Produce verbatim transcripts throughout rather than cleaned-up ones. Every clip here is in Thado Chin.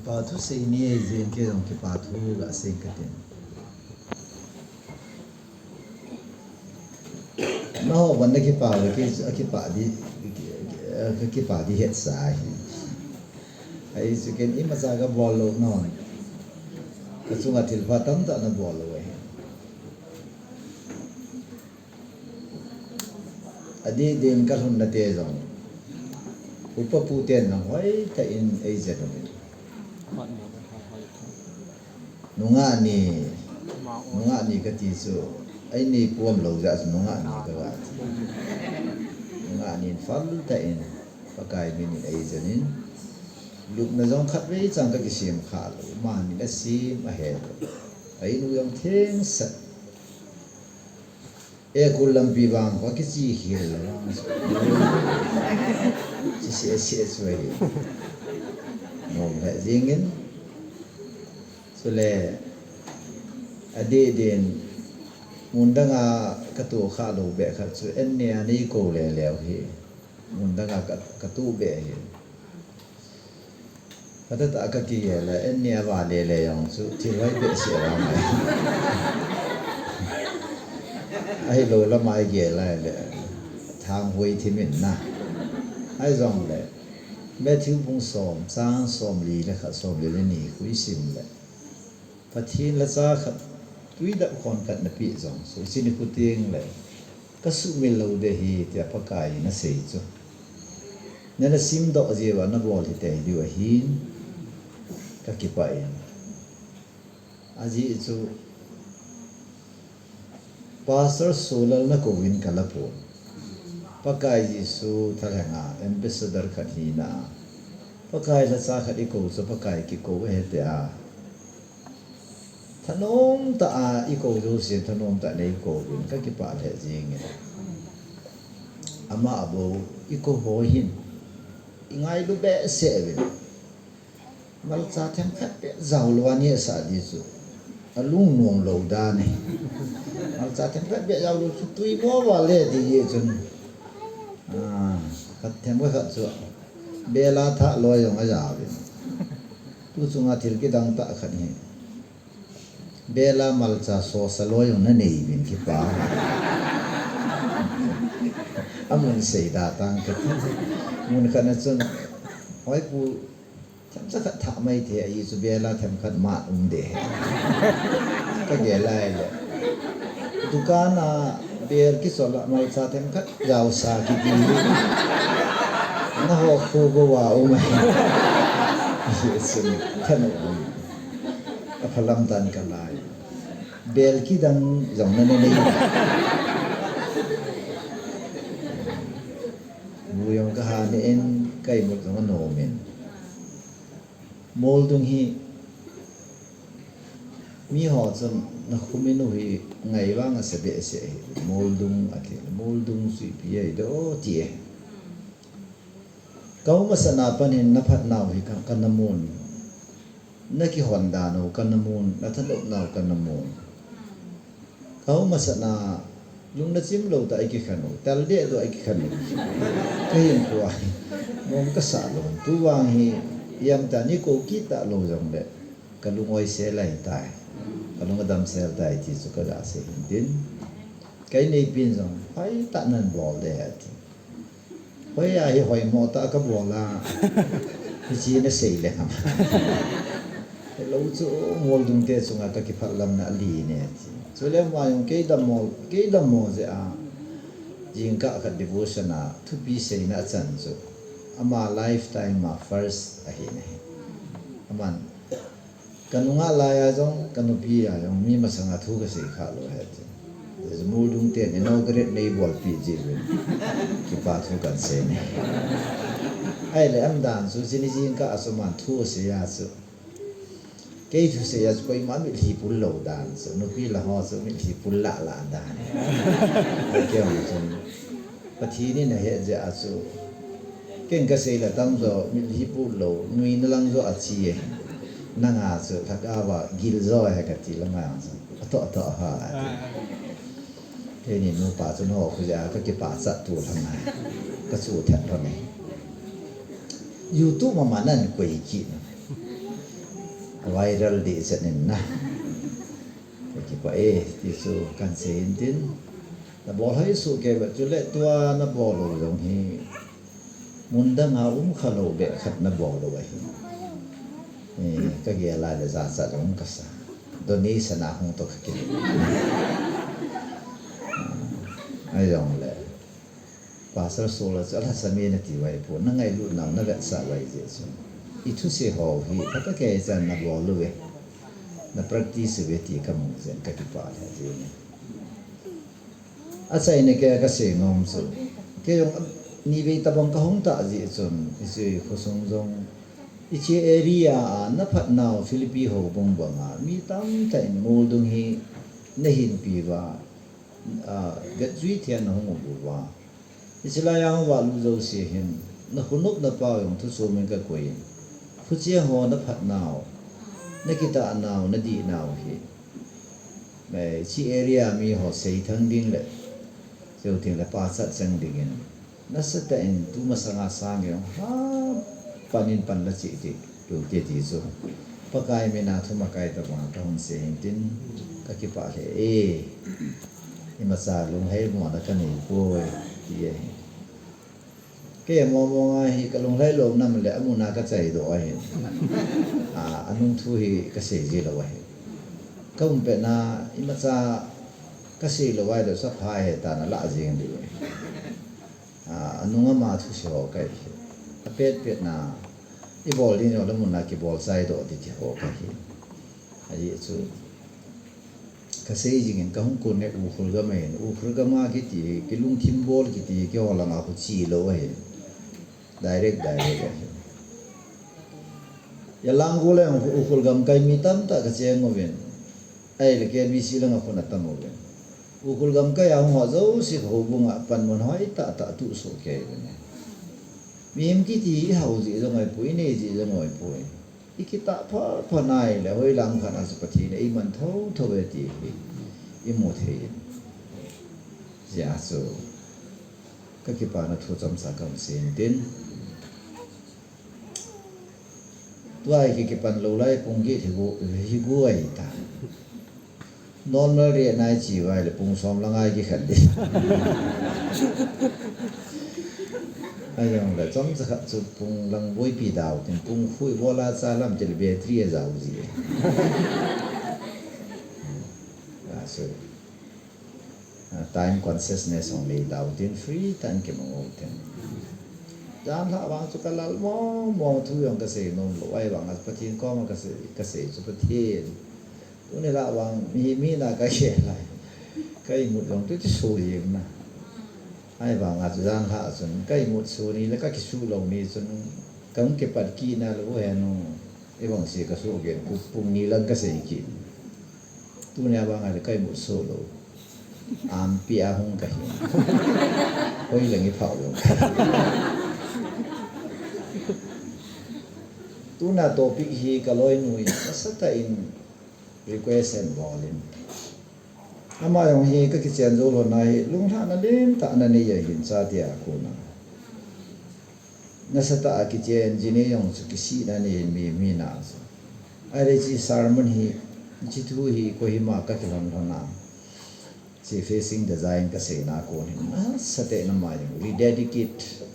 Kipa thu sei ni ei jeng, kei jong kipa thu ga sei katin. Nangho ban na kipa le kei, akipa di, ka kipa di hetsa ahi. Ahi chu ken imacha ka bol lou nahon, ka chunga thilpha tamtah na bol lou ahi. Adih din ka lhunna te jong, upa pu ten jong hoitah in ei jet umin. Nungah ni, nungah ni kati chu, ei nei pom lou jeh chu nungah ni ka ga ti. Nungah nin phal tah in, Pakai min in ei jet in. Lupna jong khatvei chan ka kisem kha lou, amani asem ahe lou. Ei nu jong thengsel. Ekul lampi vang kho kichi khel le vang. Chi se se chu ahi. Nom le jingin. Chule adih din mun danga ka tu kha lou beh khat chu, anni a nei kou le leu hi. Mun danga ka, ka tu beh hi. Ka tah tah ka kigel a, anni a va le le jong chu, thil hoi behseh a va ngai. Ahilou lam a i gel a le, thang hoi thim in na. Ahi jong le, Matthew bung som, chang somli le khat, somli le ni khu i sim le. Pathen lhacha khat tui dap khon khat na peh jong chu, hiche nikho teng le ka sumil lou ding ahi, tia Pakai in asei chu. Nana simdoh jeh uva na bol hite diu ahin, ka kipah in. Ajeh chu, Pastor Solal na kouvin ka la pon. Pakai Jesu thalheng a ambassador khat hina. Pakai lhacha khat i kou chu Pakai kikou ahi tia. Thanom tah a i kou jouse, thanom tah a nei kouvin, ka kipah lheh jeng in. Ama bou i kou ho hin i ngailu behseh uvin. Malcha themkhat beh jao lou a nehsah di chu, alungnom lou dan ahi. Malcha themkhat beh jao lou chu tui mo val le ti hi chun. Ah, khat themkhat chu bela thah loi jong ajaovin. Tu chunga thil kidang tah khat hi. Bela malcha sosa loi jong na nei uvin kipa. Amun seida tang kati. Mun khat na chun, hoi pu, themcha khat thah mai thei ahi chu, bela themkhat ma um de. Ka gel lai le. Dukan a bel kisol a malcha themkhat jaosa kiti. Na ho khu go wa um ahi. Sun, thanu um. Aphalam dan ka lai. Bel kidang jong na nei. Mu jong ka ha ne in, ka imut jong anom in. Moldung hi, mi ho chun na khum in u hi ngai vang ase behseh hi. Moldung ati, moldung chu ipi ahi do ti e. Ka um masat na pan hin na phatnau hi ka, ka na mun. Na kihon dan u ka na mun, na thanop nau ka na mun. Ka um masat na lung na chim lou tah a i kikhen u, tal deh tah a i kikhen u. Ka hinkho a hi mong ka sah lou. Tu vang hi, iang ta ni kou kit ta lou jong le, ka lung oi sel ahi tai. Ka lung adam sel tai ti chu ka ga sei hin tin. Ka in nei pin jong, pai ta nan bol de ati. Hoi a hi hoi mo ta ka bol a. Hichi na sei le ham. Hello chu, Moldung te chunga ka kiphat lam na li ne ti. Chule ma jong kei dam mo, kei dam mo je a. Jingkah khat devotion a, thupi seina a chan chu. Ama lifetime a first ahi ne. Aman, ka nungah lai a jong, ka nupi a jong, mi masanga thu ka sei kha lou ahi ti. Moldung ten inaugurate nei bolpi ji uvin. Kipa thu kan sei ne. Ahile am dan chu, chini jingkah a chu man thu sei a chu. Kei thusei a chu koima mitlhi pul lou dan chu, nupi la ho chu mitlhi pul lah lah dan. Kei jong chun, Pathen in ahet jeh a chu, ken ka sei la tam jo, mitlhi pul lou, nuina lang jo a chi e. Nanga chu, lhagao a gil jo ahi ka ti lam a chu, atoh atoh ha a ti. Keini nupa chu nangho khu jeh a ka kipachat tu lhon a, ka chu thet lhon e. YouTube a man nan koi kit na. Viral ding chet in na. Ka kipah e, ti chu kan sei in tin. Na bol hoi suh kei vet chu le tua na bol u jong hi. Mun dang a um kha lou beh khat na bol u ahi. Eh, ka gel lai le jachat jong ka sa. Donation a hung toh ka kei. Ai jong le. Pastor Saul a chu alhasam e nati uva ahipoi, na ngailut nau, na vetsah uva ahijeh chun. I thusei ho hi, phatah kei chan na bol uve. Na practice uve ti ka mu jeh in ka kipah lheh jeng e. Achaina kei a ka sei nom chu. Kei jong nivei tabang ka hung tah jeh chun, hiche khosung jong, hiche area a na phat nau Philippi houbung bang a, mi tamtah in moldung hi na hinpi uva, a, vetjui thei a na hung um uva. Hiche lai a hung valut jouse hin, na khonop na pao jong thu chom in ka koi in. Thucheng ho na phat nau, na kitah nau, na dih nau hi. Hiche area mi ho seithang ding le, cheu ding le pachat chang ding in. Nasatah in tu masang a sang jong ha pan in pan la cheh ding. Tiu te ti chu. Pakai min a thumakai tabang ka hung sei in tin ka kipah lheh e. Imacha lunglhai mona ka nei poi ti ahi. Kei a mong mong a hi ka lunglhai lom nam le amun a ka chai doh ahi. A, anung thu hi ka sei ji lou ahi. Ka um pet na imacha ka sei lou ahi doh sa pha he ta na la jing diu ahi. A, anung ama thusei ho ka hi. A pet pet na, i bol ding jong le mun a kibol chai doh ding ti ho ka hi. Ahi chu, ka sei jing in ka hung kon e Ukhrul gam ahin. Ukhrul gam a kiti, kilungthim bol kiti, keiho lang a khu chi lou ahi. Direct, direct ahi. Yalang gol a Ukhrul gam kai mi tamtah ka cheng uvin. Ahile K B C lang a khu na tam uvin. Ukhrul gamkai a hung ho jouse ka houbung a panmun hoi tah tah tuh soh kei uvin e. Mihem kiti i hao jeh jong ahipoi, i nei jeh jong ahipoi. I kitah pha pha nai le, hoilang khat a chu Pathen in eiman tho tho e ti hi i mu thei in. Hijeh a chu ka kipana thu chomcha ka hung sei in tin. Tua hi ki, kipan lou lai pung get hi gu, hi gu ahi ta. Normal rate nai chi vai le pung som lang a kikhen ding. Ajong le chomcha khat chu pung lang boipi dau tin pung khui bola cha lam til battery a jau ji. Ah, so. Ah, time consciousness hung nei tau tin, free time kimang u tin. Jan lhah vang chu ka lal mong mong, thu jong ka sei nom lou, ahivang a Pathen koma ka sei, ka sei chu Pathen. Tuni lah vang mi, mi na ka sei lai. Ka imut jong tu ti su jeng na. Ahivang a chu jan lhah chun ka imut su ni le ka kisu lou ni chun ka hung kipat kit na lou hen u. Ivang se ka su gen, pu-, pung ni lang ka sei kit. Tunia vang a le ka imut su lou. Ampi a hung ka hi. Hoi lang i phau lou. Tuna topic hi ka loinu in nasatah in request and bol in. Ama jong hi ka kichen jou lhon a hi, lunglhahna len tah na nei ahin, chate a kona. Nasatah a kichen ji nei jong chu kisihna nei ahin, mi, mi na chu. Ahile hiche sermon hi, hiche thu hi Kohima ka kilhon lhon a. Hiche facing the giant ka seina kon hin, nasatah in ama jong rededicate.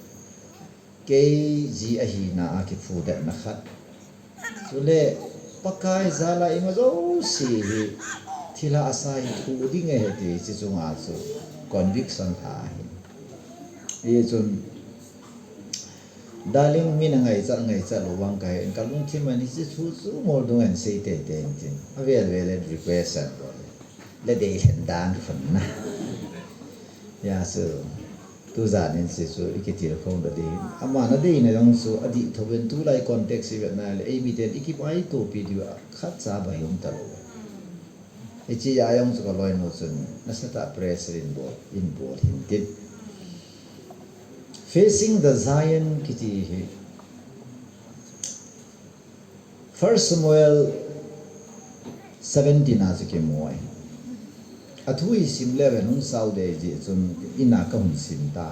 Kei ji ahina a kiphudetna khat. Chule Pakai jal a ima jouse hi thilha asa hi thu ding ahi ti hiche chunga chu conviction lha ahi. Hichun, darling, min a ngaichat, ngaichat lou vang kahi in ka lungthim a hiche thu chu moldung in sei teitei in tin. Avel vel in request an bol. Le dei lhen dan khun na. Hijeh chun, tujan in hiche chu i kitilkhou doh ding. Ama na deina jong chu adih thou in tulai context i vet na le, eimi ten i kimaitopi diu a khatcha bang hi um talou. Hiche a jong chu ka loinu chun nasatah pressure in bol, in bol hin tin. Facing the Giant kiti hi. First Samuel seventeen a chu kimu ahi. Athu hi sim leu hen hung sao dei jeh chun in a ka hung sim ta.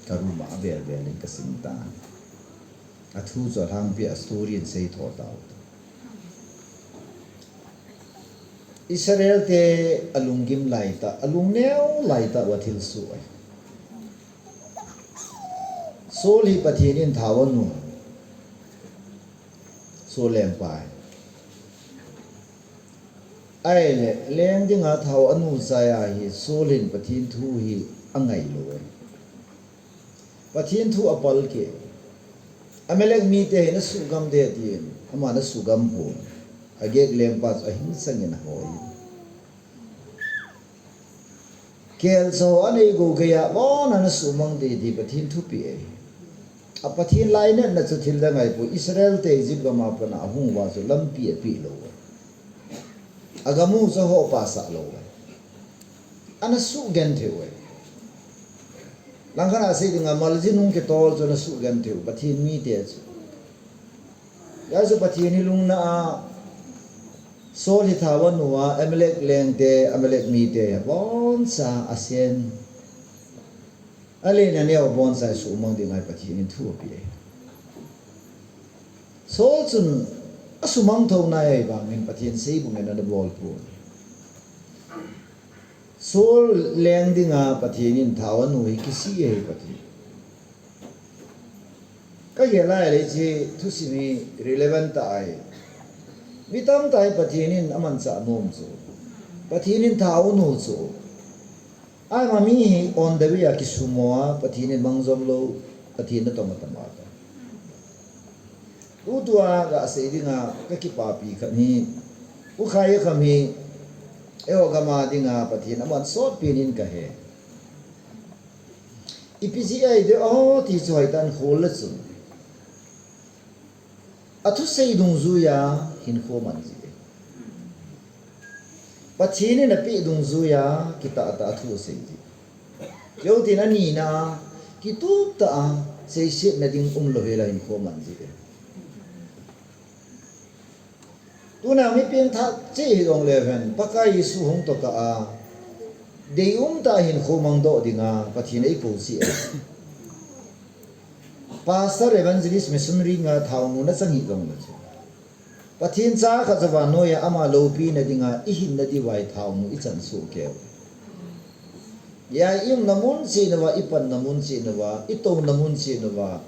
Ka room a avel vel in ka sim ta. Athu chu alhangpi a story in sei tho tau. Israel te alunggim laitah, alungneo laitah uva thil soh ahi. Saul hi Pathen in thao anu. Saul lengpa ahi. Ahile, leng dinga thao anu chai ahi, Saul hin Pathen thu hi angai lou ahi. Pathen thu apalkeh. Amalek mite hi nasuhgam de tin, ama nasuhgam pon. Agag lengpa chu ahin sangin ahoi. Kelcha ho anei go geiya, abon a nasuhmang de ti Pathen thupeh ahi. A Pathen lainatna chu thil dang ahipoi, Israel te Egypt gam a pat a ahung uva chu lampi apeh lou. Agam u chu ahoh pasah lou. Ana suhgenthei u ahi. Langkhat a sei dinga maljin hung kitol chu ana suhgenthei u, Pathen mite chu. Hijeh chun Pathen hi lungna a, Saul hi thao anu a, Amalek lengte, Amalek mite, aboncha asen. Alen aneo aboncha asuhmang ding ahi Pathen in thu apeh ahi. Saul chun asumang thou nai ahivangin Pathen seibung in ana bol pon. Saul leng dinga Pathen in thao anu hi kisih ahi Pathen. Kagel a ahile hiche thusim hi relevant tah ahi. Mi tamtah hi Pathen in amanchah nom chu, Pathen in thao anu chu. Ahivang mi hi on the way a kisumo a, Pathen in mangjom lou, Pathen natong atam a ta. Tutua gasei dinga kakipapi khat hi, U Khaikham hi, eiho gam a dinga Pathen aman sotpen in kahe. Ipi jeh a hidem ti chu hoitah in khol le chun, athusei dungjuiya hinkho man ji e. Pathen in apeh dungjuiya kitah tah a thu asei ji. Chujou tin anina, kitup tah a, seisetna ding umlou hela hinkho man ji e. Tuna mi pengthah cheh hijongle hen, Pakai Jesu hung tokah a, deium tah a hinkho mangdoh dinga Pathen in eikou cheh e. Pastor, evangelist, missionary nga thaonu nachang hijongle chu, Pathen cha khat chu vannoiya ama loupina dinga ihinna diuva thaonu ichan soh keiyu. Hia iumna mun cheh uva, ipanna mun cheh uva, itouna mun cheh uva,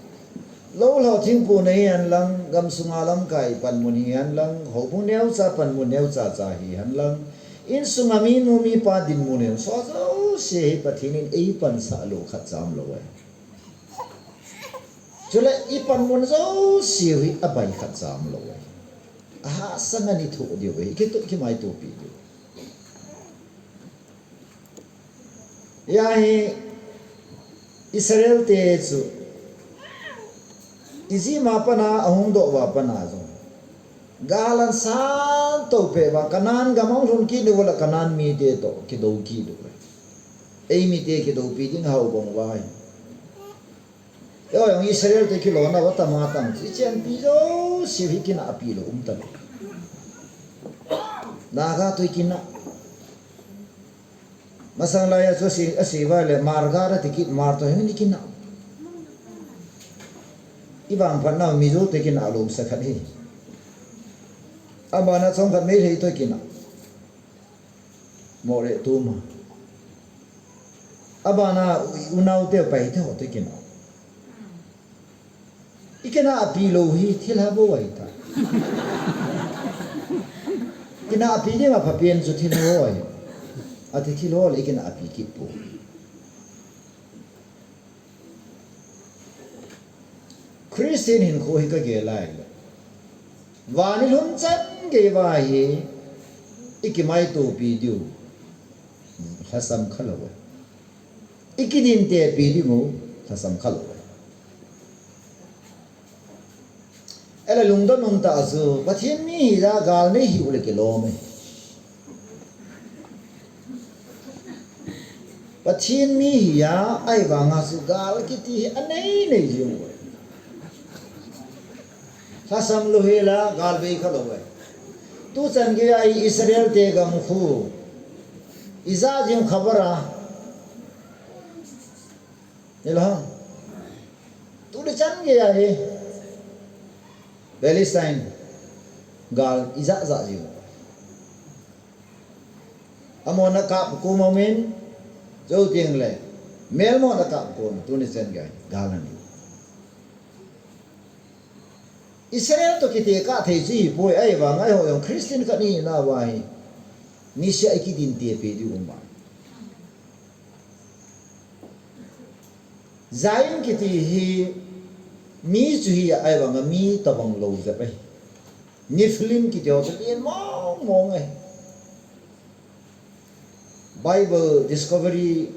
lou lhou thingpona hihen lang, gamsunga lamkai panmun hihen lang, houbung neocha panmun neocha cha hihen lang, insunga minu mipa dinmun hihen, chujou jouse hi Pathen in eipansah lou khat cha umlou ahi. Chule ipanmun jouse hi abai khat cha umlou ahi. Ahahsa ngan ithoh diu ahi, kitoh kimaitopi diu. Hia hi Israel te chu Egypt a pat a ahung doh uva pat a jong, gal ahin san tou peh uva, Canaan gam ahung lhun kit uva le Canaan mite toh kidou kit uve. Eimite kidoupi ding hao bang uva hi. Eiho jong Israel te kilona uva tama tam chu, ichenpi jouse hi kinahpi lou um talou. Naga toh ikinah. Masang laiya chu asei, asei uva le Margar ati kit, Mar toh hin ikinah. Ivangphatnau Mizo te kinah lom sa khat hi. Abana chomkhat Meitei toh ikinah. Moreh tuma. Abana u, unau te Paite ho toh ikinah. Ikinahpi lou hi thilha bou ahitai. Kinahpi ding aphapen chu thilha ho ahi. Ati thilha ho le ikinahpi kit pou. Christian hinkho hi kagel a ahile, van ilhun chan gei uva hi ikimaitopi diu lhasam khalou e. Ikidintepi diu lhasam khalou e. Ahile lungdon umtah chu, Pathen mi hija gal nei hiu le kilom e. Pathen mi hija, ahivanga chu gal kiti hi anei nei jing uve. Lhasam lou hela gal bei khalou e. Tuchan geiya Israel te gam khu ija jing khabar a. Nilhang. Tuni chan geiya hi Palestine gal ija ja jing. Amon a kap kum amin, chuteng le, melmon a kap kum, tuni chan gei, gal ani. Israel toh kitekah thei chu hipoi, ahivang a eiho jong Christian khat ihi nauva hi, niseh a ikidinte peh diu um ahi. Zion kiti hi mi chu hi ahivang a mi tobang lou jep ahi. Nephilim kiti ho chu len mong mong ahi. Bible discovery,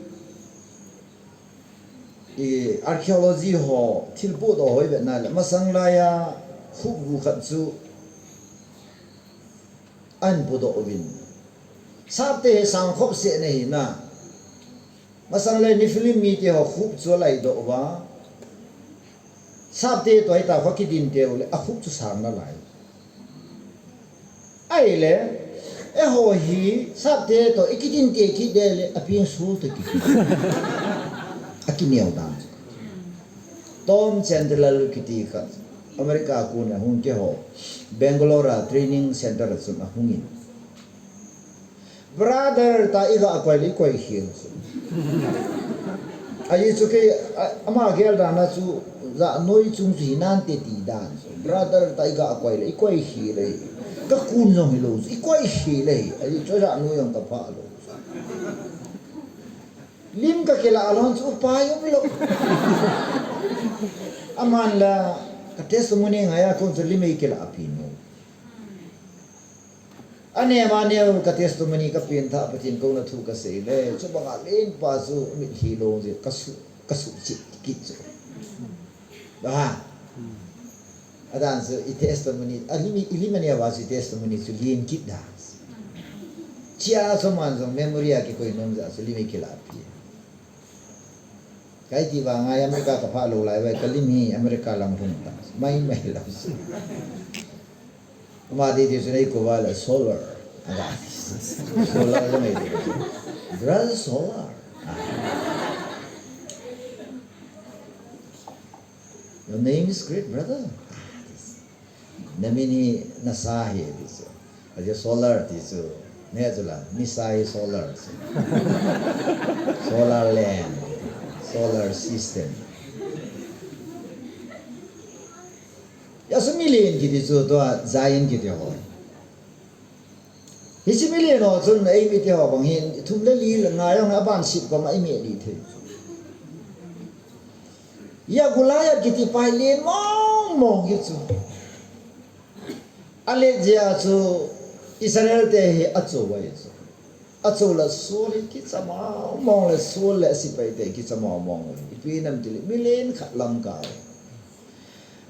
i, archaeology ho thil pohdoh ho ivet na le, masang laiya khupgu khat chu ahin pohdoh uvin. Sapte hi sang khop seh na hi na. Masang lai Nephilim mite ho khup chu alaidoh uva. Sapte toh ahitah kho kidinte u le, akhup chu sang nalai. Ahile, eiho hi, sapte toh ikidinte kit de le, apeng sul toh kikit. Akineo dan. Tom Chandler kiti khat, America a kon a hung keiho, Bangalore a training center a chun ahung in. Brother, tia iga koi le ikoi khel chu. Ajeh chu kei, a, ama gel dan a chu, jahnoi chung chu hinante ti dan chu. Brother, tia iga koi le ikoi khel e. Kakun jong hilou chu, ikoi khel e. Ajeh chu jahnoi jong kaphah lou chu. Lim kakilah lhon chu upai umlou. Aman la, ka testimony ngai a kon chu lim eikilah pi nom. Anem anem ka testimony kapen tha, Pathen kouna thu kasei le, chubanga lenpa chu mitlhi long jeh, kasu, kasuhchet kit chu. Ba ha. Adan chu i testimony, alim, ilim aneo a chu i testimony chu len kit da. Chia chu aman jong memory a kikoi nom jeh a chu lim eikilah pi. Kaiti vang a America kaphah lou lai uva, kalim hi America lang lhung ta. Mai mai lou. Ama ti ti chu nei kou va le Solar. Aga. Solar jong ei ti. Brother Solar. Ah. Your name is great, brother. Ah, this. Namin hi nasa hi, ti chu. Ajeh Solar ti chu. Neh chu la, nisa hi Solar chu. Solar land, Solar system. Hijeh a chu milen kiti chu tua, Zion kiti ho. Hiche milen ho chun eimite ho bang hin, thum le li le nga jong aban sip koma imeh lih thei. Hijeh a Goliath kiti pa hi len mong mong hi chu. Alet jeh a chu Israel te hi acho uve chu. Acho le Saul hi kicha mong mong le Saul le asepai te kicha mong mong uve. Ipi ham itile milen khat lamkai.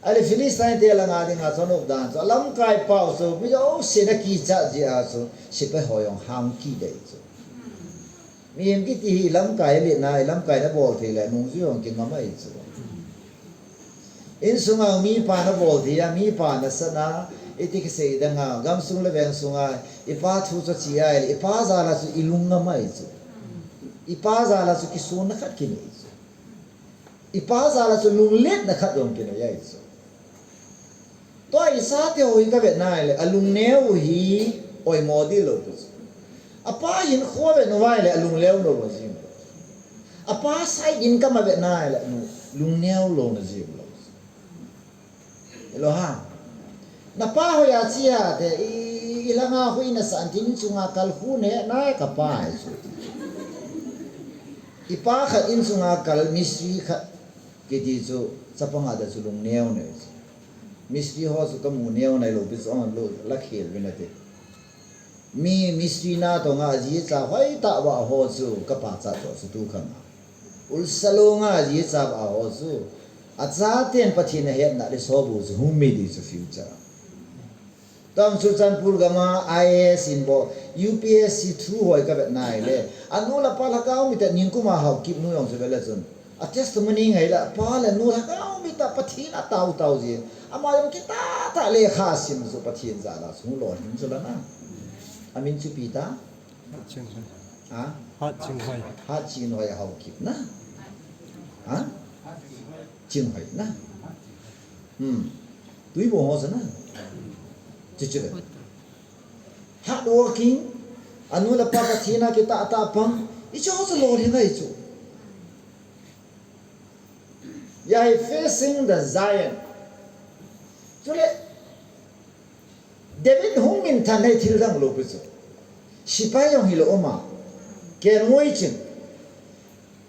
Ahile Philistine te langa dinga chonop dan chu, alamkai pau chu, mi jousen akichat jeh a chu, sepai ho jong hang kit dei chu. Mihem kiti hi lamkai le na, lamkai nabol thei le, nungjui jong kingam ahi chu. Insunga mipa nabol thei a, mipa nasan a, iti kisei dang a, gamsung le veng sunga, ipa thu chu chi a, ipa jal a chu ilung ngam ahi chu. Ipa jal a chu kisonna khat kinei chu. Ipa jal a chu lungletna khat jong kinei ahi chu. Tua isate ho hi kavet na ahile, alungneo u hi oimo deh lou pi chu. Apa hinkho avet uva ahile, alungneo lou na jing. Apa side income avet na ahile, lung, lungneo lou na jing lou. Hello ha. Napa hoiya chia te, i, i langa hui nasan tin chunga kal khu ne na kapa ahi chu. Ipa khat in chunga kal mistri khat kiti chu chapang a da chu lungneo nei chu. Mistri ho chu kamu neo nailou pi chu on lou la khel uvin ati. Mi mistri na tonga ajicha hoitah vah ho chu kapa cha chu chu tu khang a. Ulsa longa ajicha vah ho chu. Achaten Pathen ahetna le sobu chu hung mi di chu future. Tang Churachandpur gama I A S in bol, U P S C through hoi kavet na ahile. Anu le apa lhagao mite ningkuma Haokip nu jong chu vele chun. A testimony ngai le apa le nu lhagao mite Pathen atao tao ji. Ama jong kitah tah lekha sim chu Pathen jal a chu lolhing chu la na. Amin chu ipi ta? Chinghoi. Ha? Hatchinghoi. Hatchinghoi Haokip na. Ha? Chinghoi na. Hmm. Tuibong ho sa na. Chuchu. Hard working. Anu le apa Pathen a kitah tah pang, hiche ho chu lolhing ahi chu. Hia hi facing the giant. Chule, David hung minthan hi thil dang lou pi chu. Sepai jong hilou um a. Kelngoi ching.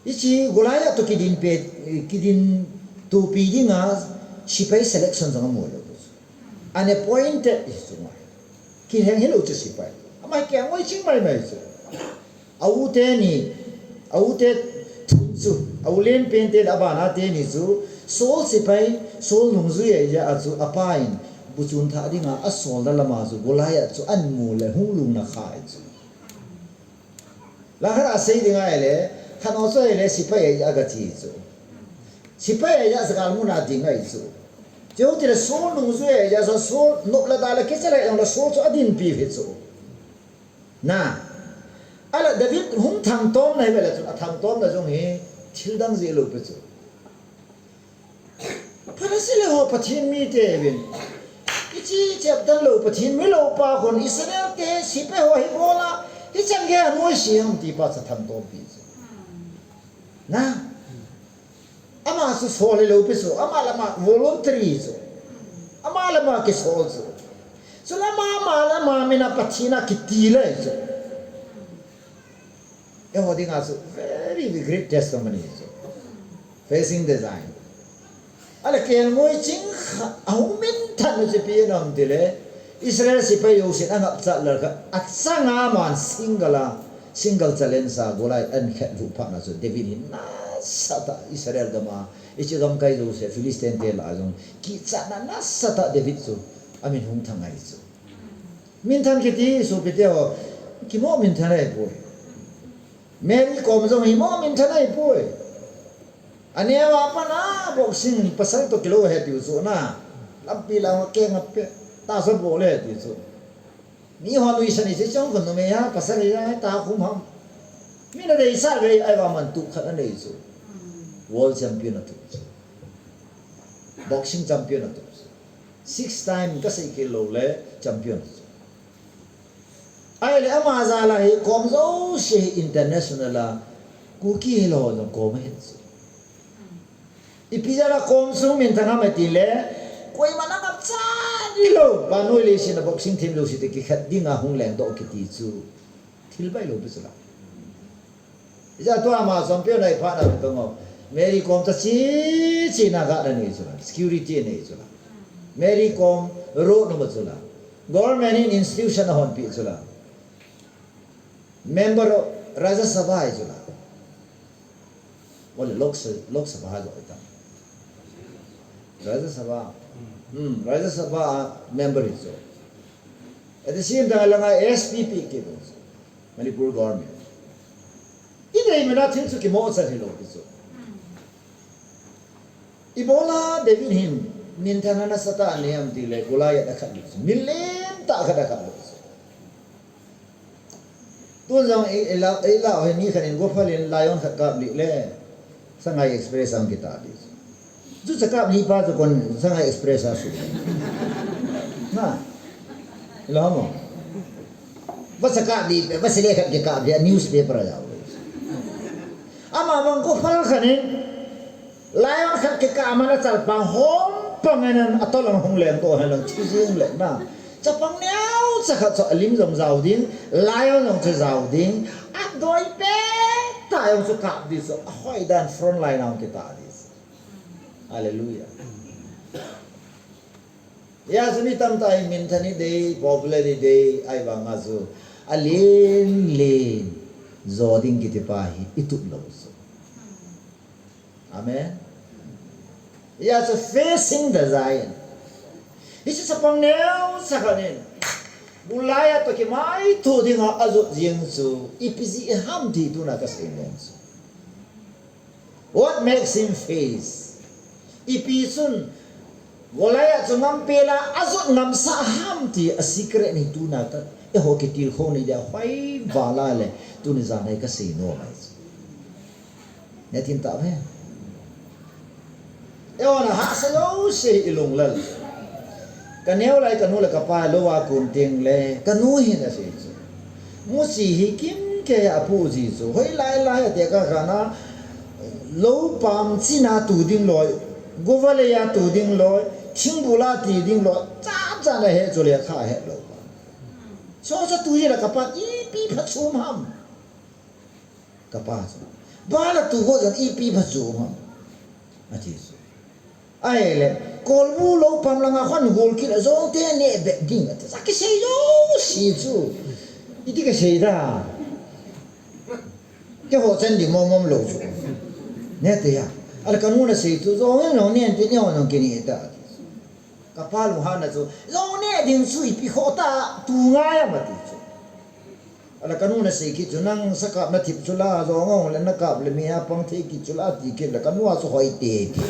Hiche Goliath toh kidin pe, kidin topi dinga sepai selection jong amu lou pi chu. Unappointed ahi chu ngai. Kilheng hilou chu sepai. Ama hi kelngoi ching maimai chu. A u teni, a u te thum chu, a u lenpen te le abana teni chu, Saul sepai, Saul nungjui ahi jeh a chu, apa in, buchun thah dinga, asol na lama chu, Goliath chu, ahin mu le, hung lungna kha ahi chu. Langkhat a sei ding ahile, khat ho chu ahile, sepai ahi a gachi chu. Sepai ahi a, sagal muna ding ahi chu. Chutile Saul nungjui ahi jeh a chu, Saul nop le da le kicha le jong le Saul chu adinpi ahi chu. Na. Ahile David hung thangtomna hi vele chun, athangtomna jong hi thil dang jeh lou pi chu. Pharisee le ho Pathen mite uvin. Hiche chep dan lou Pathen mi lou pa khun Israel te sepai ho hi bol a, hichan gei a nuisat ham ti pa chu athangtompi chu. Na. Ama chu sol hilou pi chu, ama le ama voluntary chu. Ama le ama kisol chu. Chule ama, ama le ama min a Pathen a kiti le chu. Eiho dinga chu very great testimony chu. Facing the giant. Ahile kelngoi ching kha, ahung minthan u chu ipi ham tile, Israel sepai jousen angapcha lal khat, achanga aman single a, single challenge a Goliath ahin khetlhuh phat na chu David hin nasatah Israel gam a, hiche gamkai jouse, Philistine te lah a jong, kichatna nasatah David chu, amin hung thang ahi chu. Minthan kiti, sopite ho, kimo minthan ahipoi. Mary Kom jong hi mo minthan ahipoi. Aneo a pat a boxing pasal toh kilou ahi tiu chu na. Lampi lang a keng a pe. Tahsa bol e tiu chu. Mi ho nuisat ni se chong kon numei a pasal hi a ta khum ham. Mi na deisah vei ahi vang man tup khat anei chu. World champion atup chu. Boxing champion atup chu. Six time kasei kit lou le champion chu. Ahile ama jal a hi kom jouse hi international a, Kuki hilou ho jong kom ahi chu. Ipi jal a kom sung minthan ham itile, koiman angapcha lou, vannoi leiset a boxing themjouse toh kikhen dinga hung lengdoh kiti chu thil bailou pi chu la. Ijeh a tua ama champion ahi phat na tong, Mary Kom cha chi chi na ga na nei chu la, security nei chu la. Mary Kom road number chu la. Government in institution ahonpi chu la. Member of Rajya Sabha ahi chu la. Ole Lok Sa-, Lok Sabha jo ahi ta. Rajya Sabha. Hmm, Rajya Sabha member ahi chu. At the same time, langa S P P kibol chu. Manipur government. Idei mina thil chu kimo chan hilou pi chu. Ibola David hin minthan nasatah anei ham tile Goliath akhat lou chu. Mi lentah khat akhat lou chu. Tun jong i, i la, i la, hi ni khat in go phal in lion khat kap lih le. Sangai Express a kitah ding. Chu cha kap lih pa chu kon Sangai Express a su. Na. Lo mo. Va cha kap lih, va sele khat kikap lih, newspaper a jao. Ama bang ko phal khat in, lion khat kikap a man a chalpang hom pang in atol ang hung lengdoh hen lang thi jing le na. Chapang neocha khat chu alim jong jao ding, lion jong chu jao ding, adoi pet tah jong chu kap ding chu, ahoi dan front line a kitah ding chu. Hallelujah. Hijeh chun mi tamtah in minthan idei, popular idei, ahivang a chu alen len jo ding kiti pa hi itup lou chu. Amen. Hijeh chun facing the giant. Hiche chapang neocha khat in Goliath toh kimaitho dinga ajot jeng chu ipi jeh ham ti tuna kasei nom chu. What makes him face? Ipi chun Goliath chu ngampel a ajot ngamsah ham ti a secret hi tuna ka, eiho kitilkhou nei dia hoi vala le tuni jan hi kasei nom ahi chu. Nathim tah ve. Eiho na hahsa jouse hi ilung lal. Kaneo lai kanu le kapa lou a kon teng le kanu hin asei chu. Musi hi kimkei a apu ji chu. Hoilai lai a te ka kana, lou pam china tu ding loi, gova lei a tu ding loi, thingbul a ti ding loi, cha cha na he chu le kha he lou pa. Chu chu tu hi la ka pa ipi pha chum ham. Ka pa chu. Bala tu ho jong ipi pha chum ham. Ati chu. Ahile, kolbu lou pam langa khon gol kit a jong te ne be ding ati. Sa kisei jouse chu. Iti kisei da. Keiho chan di mom mom lou chu. Ne te ya. Ala ka nu na sei chu jong ne nong ne ti ne nong kini ta. Ka pa lunghanna chu. Jong ne ding chu ipi kho ta tu ngai a ma ti chu. Ala ka nu na sei kit chu, nang sakap na thip chu la, jong ong le na kap le mi a pang thei kit chu la, ti kit le ka nu a chu hoi te ti.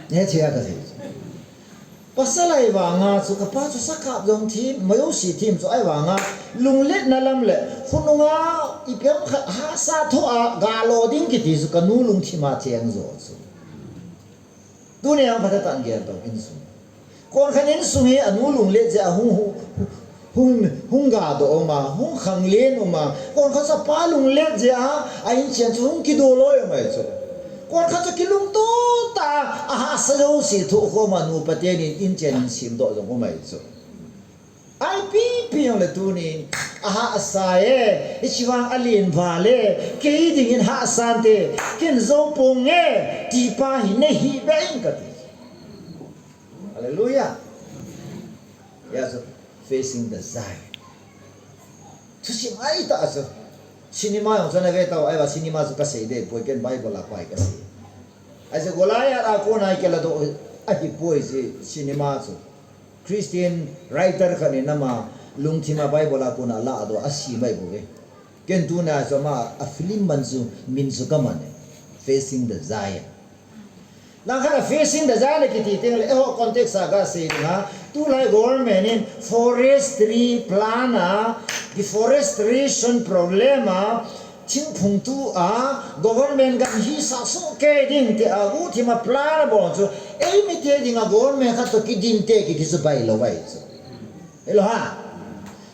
Ne thia ka thei. Pasal ai vanga chu ka pa chu sakap jong thim, mayo si thim chu ai vanga, lunglet na lam le, khununga ipi ham khat hahsa tho a, ga lo ding kiti chu ka nu lungthim a theng jo chu. Tuni a phatah tah in gel tau insung. Kon khat insung hi anu lunglet jeh a hung, hung, hung, hung ga doh um a, hung khanglen um a. Kon khat chu apa lunglet jeh a, a inchen chu hung kido loi um ahi chu. Kon khat chu kilungto tah a, ahahsa jouse thoh khom a, nupa teni inchen in sem doh jong um ahi chu. Ipi pi jong le tunin, ahahsa e, hiche vang alen val e, kei dingin hahsan te, ken jou ponge, ti pa hi nei hi be in kati. Hallelujah. Ya chu, facing the giant. Thusim ahi tah chu. Cinema jong chu na ve tau, ahivang cinema chu ka sei deh poi, ken Bible a pai ka sei. Ahi chu Goliath a kona i kila doh ahi poi chu cinema chu. Christian writer khat in ama lungthim a Bible a kona alah doh a sim ahi bou ve. Ken tuna chu ama a film man chu min chu ka man e. Facing the Giant. Langkhat a Facing the Giant kiti teng le, eiho context a ka sei ding a, tulai government in forestry plan a, deforestation problem a, thingphungtu a, government gam hisah soh kei ding ti a, guhthim a plan a bol chu, eimi te ding a government khat toh kidin te kiti chu bailou ahi chu. Hello ha.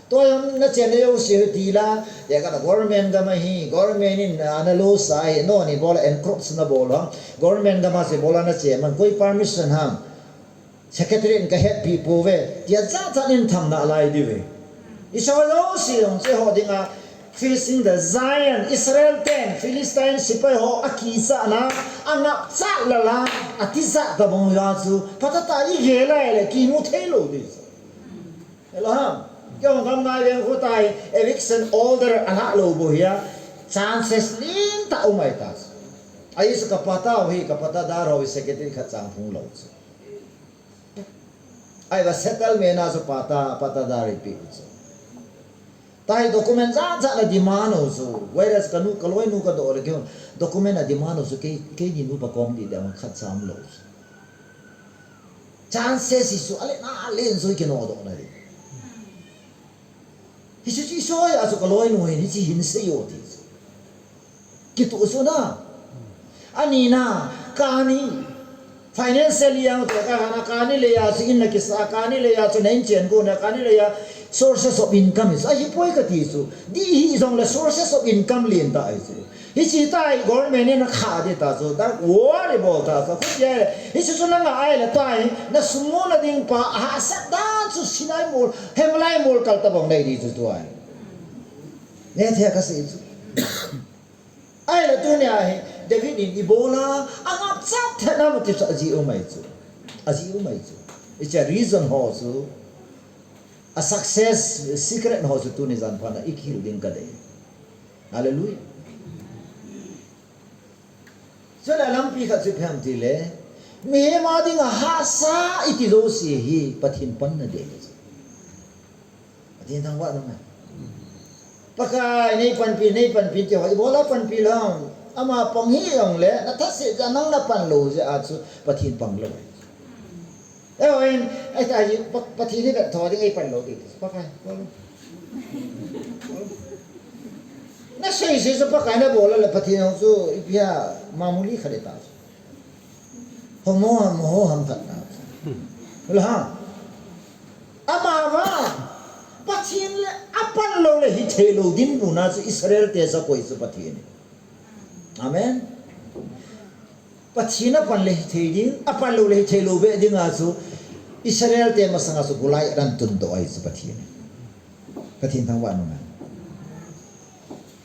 Tua jong na chenna jouse hi ti la, tia kana government gam ahi, government in, ah, na lo sa ahi, no ni bol a encroach na bol ham, government gam a se bol a na che man, koi permission ham, secretary in ka hetpi pouve, tia cha cha in tham nalai diu ve. Israel jouse jong che ho ding a, facing the giant, Israel ten, Philistine sepai ho a kichat na, a ngap chat la la, a tijat ta bang ja chu, phatah tah i gel lai le, kimu thei lou di chu. Hello ham. Kei hung gam ngai veng khu tai eviction order a lah lou bou hi a. Chances len tah um ahi ta. Ahi chu ka pata hi ka pata dar ho secretary khat chang phung lou chu. Ahivang settlement a chu pata, pata dar i pi chu. Tahi document jat jat na demand u chu. Whereas ka nu, ka loinu ka doh le kei document a demand u chu kei, keini nupa kom di dam khat cham lou chu. Chances hi chu, ale na, ale in joi kino doh na di. Hichu chu i soi a chu ka loinu hin, hichi hin sei o ti chu. Kitu chu na. Ani na, kani. Financially ang tu ka na kani le ya chu in na kisa, kani le ya chu na in chen ko na, kani le ya sources of income is. Ahi poi ka ti chu. Di hi jong le sources of income len ta ahi chu. Hichi tai government in a kha di ta chu, dak worry bol ta chu, khu ye, hichi chu na nga ai la tai, na sum mu na ding pa, a hahsat dan chu Sinai mol, Hemlai mol kal ta bang nei di chu tuai. Ne thei ka sei chu. Ai la tunia hi, David in i bol a, a ngap chat thei na mu ti chu a ji um ahi chu. A ji um ahi chu. It's a reason ho chu. A success secret ho chu tuni jan pha na i kihil ding ka dei. Hallelujah. Chule lampi khat chu ipi ham ti le, mihem a ding a hahsa i ti jouse hi Pathen panna ding. Pathen thangvah nang a. Pakai nei panpi, nei panpi ti ho, i bol a panpi lou. Ama pang hi jong le, na thase ja nang na pan lou jeh a chu Pathen pang lou. Eiho in, ai ta hi, Pa-, Pathen hi vet tho ding ei pan lou ding. Pakai, bol. Na sei sei chu Pakai na bol le Pathen jong chu ipi a mamuli khat le ta. Homo ham, ho ham khat na. La ha. Ama va. Pathen le apan lou le hithei lou dinmun a chu Israel te chu akoi chu Pathen. Amen. Pathen apan le hithei ding, apan lou le hithei lou be ding a chu Israel te masanga chu Goliath ahin tundoh ahi chu Pathen. Pathen thangvah in um hen.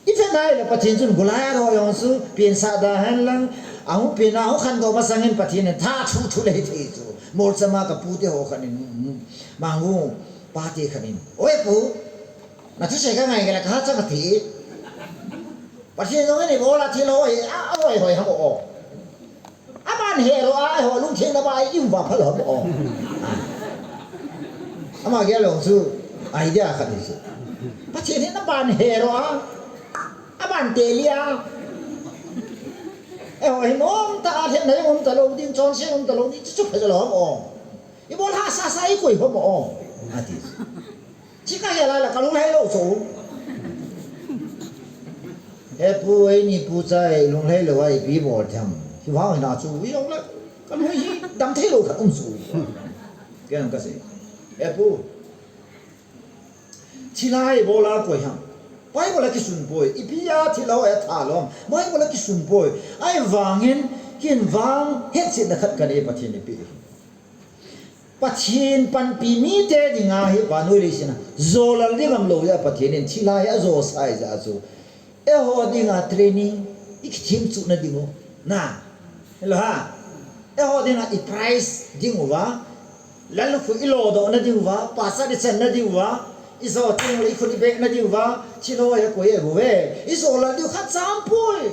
I vet nai le Pathen chun Goliath ho jong chu pinsah da hen lang, ahung pin a hung khandoh masang in Pathen in tha thu thu le hithei chu. Molcham a ka pu te ho khat in, Mangu pa te khat in, "Oi pu, na thusei ka ngai kei le ka hachang a thi." Pathen jong in ibola thil ho hi, a, a hoi hoi ham o. Aman he lou a, eiho lungthim na ba i um va phal ham o. Ama gel lou chu idea khat hi chu. Pathen hin aman he lou a, aman te lia. Eiho hin um ta a, lhepna um ta lou ding, chonse um ta lou ding, chu chu pha lou ham o. Ibol hahsa sa i koi ham o. Ati. Chi ka he lai la, ka lunglhai lou chu. He pu, eini pu cha, i lunglhai lou a ipi bol them. Hivang hina chu, i jong le, ka lung hi dam thei lou khat um chu. Ken ka sei. He pu. Thilha ibola koi ham. Bible a kisun poi. Ipi a thilha ho atha lou ham. Bible a kisun poi. Ahivangin, ken vang, hetchetna khat ka nei Pathen in eipeh. Pathen panpi mite dinga hi vannoi leiset a jolal ding ngam lou jeh a Pathen in thilha hi ajosah jeh a chu. Eiho dinga training, i kithemchuh na diu. Na. Hello ha. Eiho dinga i prize diu va. Lallukhuh i lodoh na diu va. Pastor i chan na diu va. I jo teng le i khut i beh na diu va. Thilha ho hi koi e bu ve. I jolal diu khat cha um poi.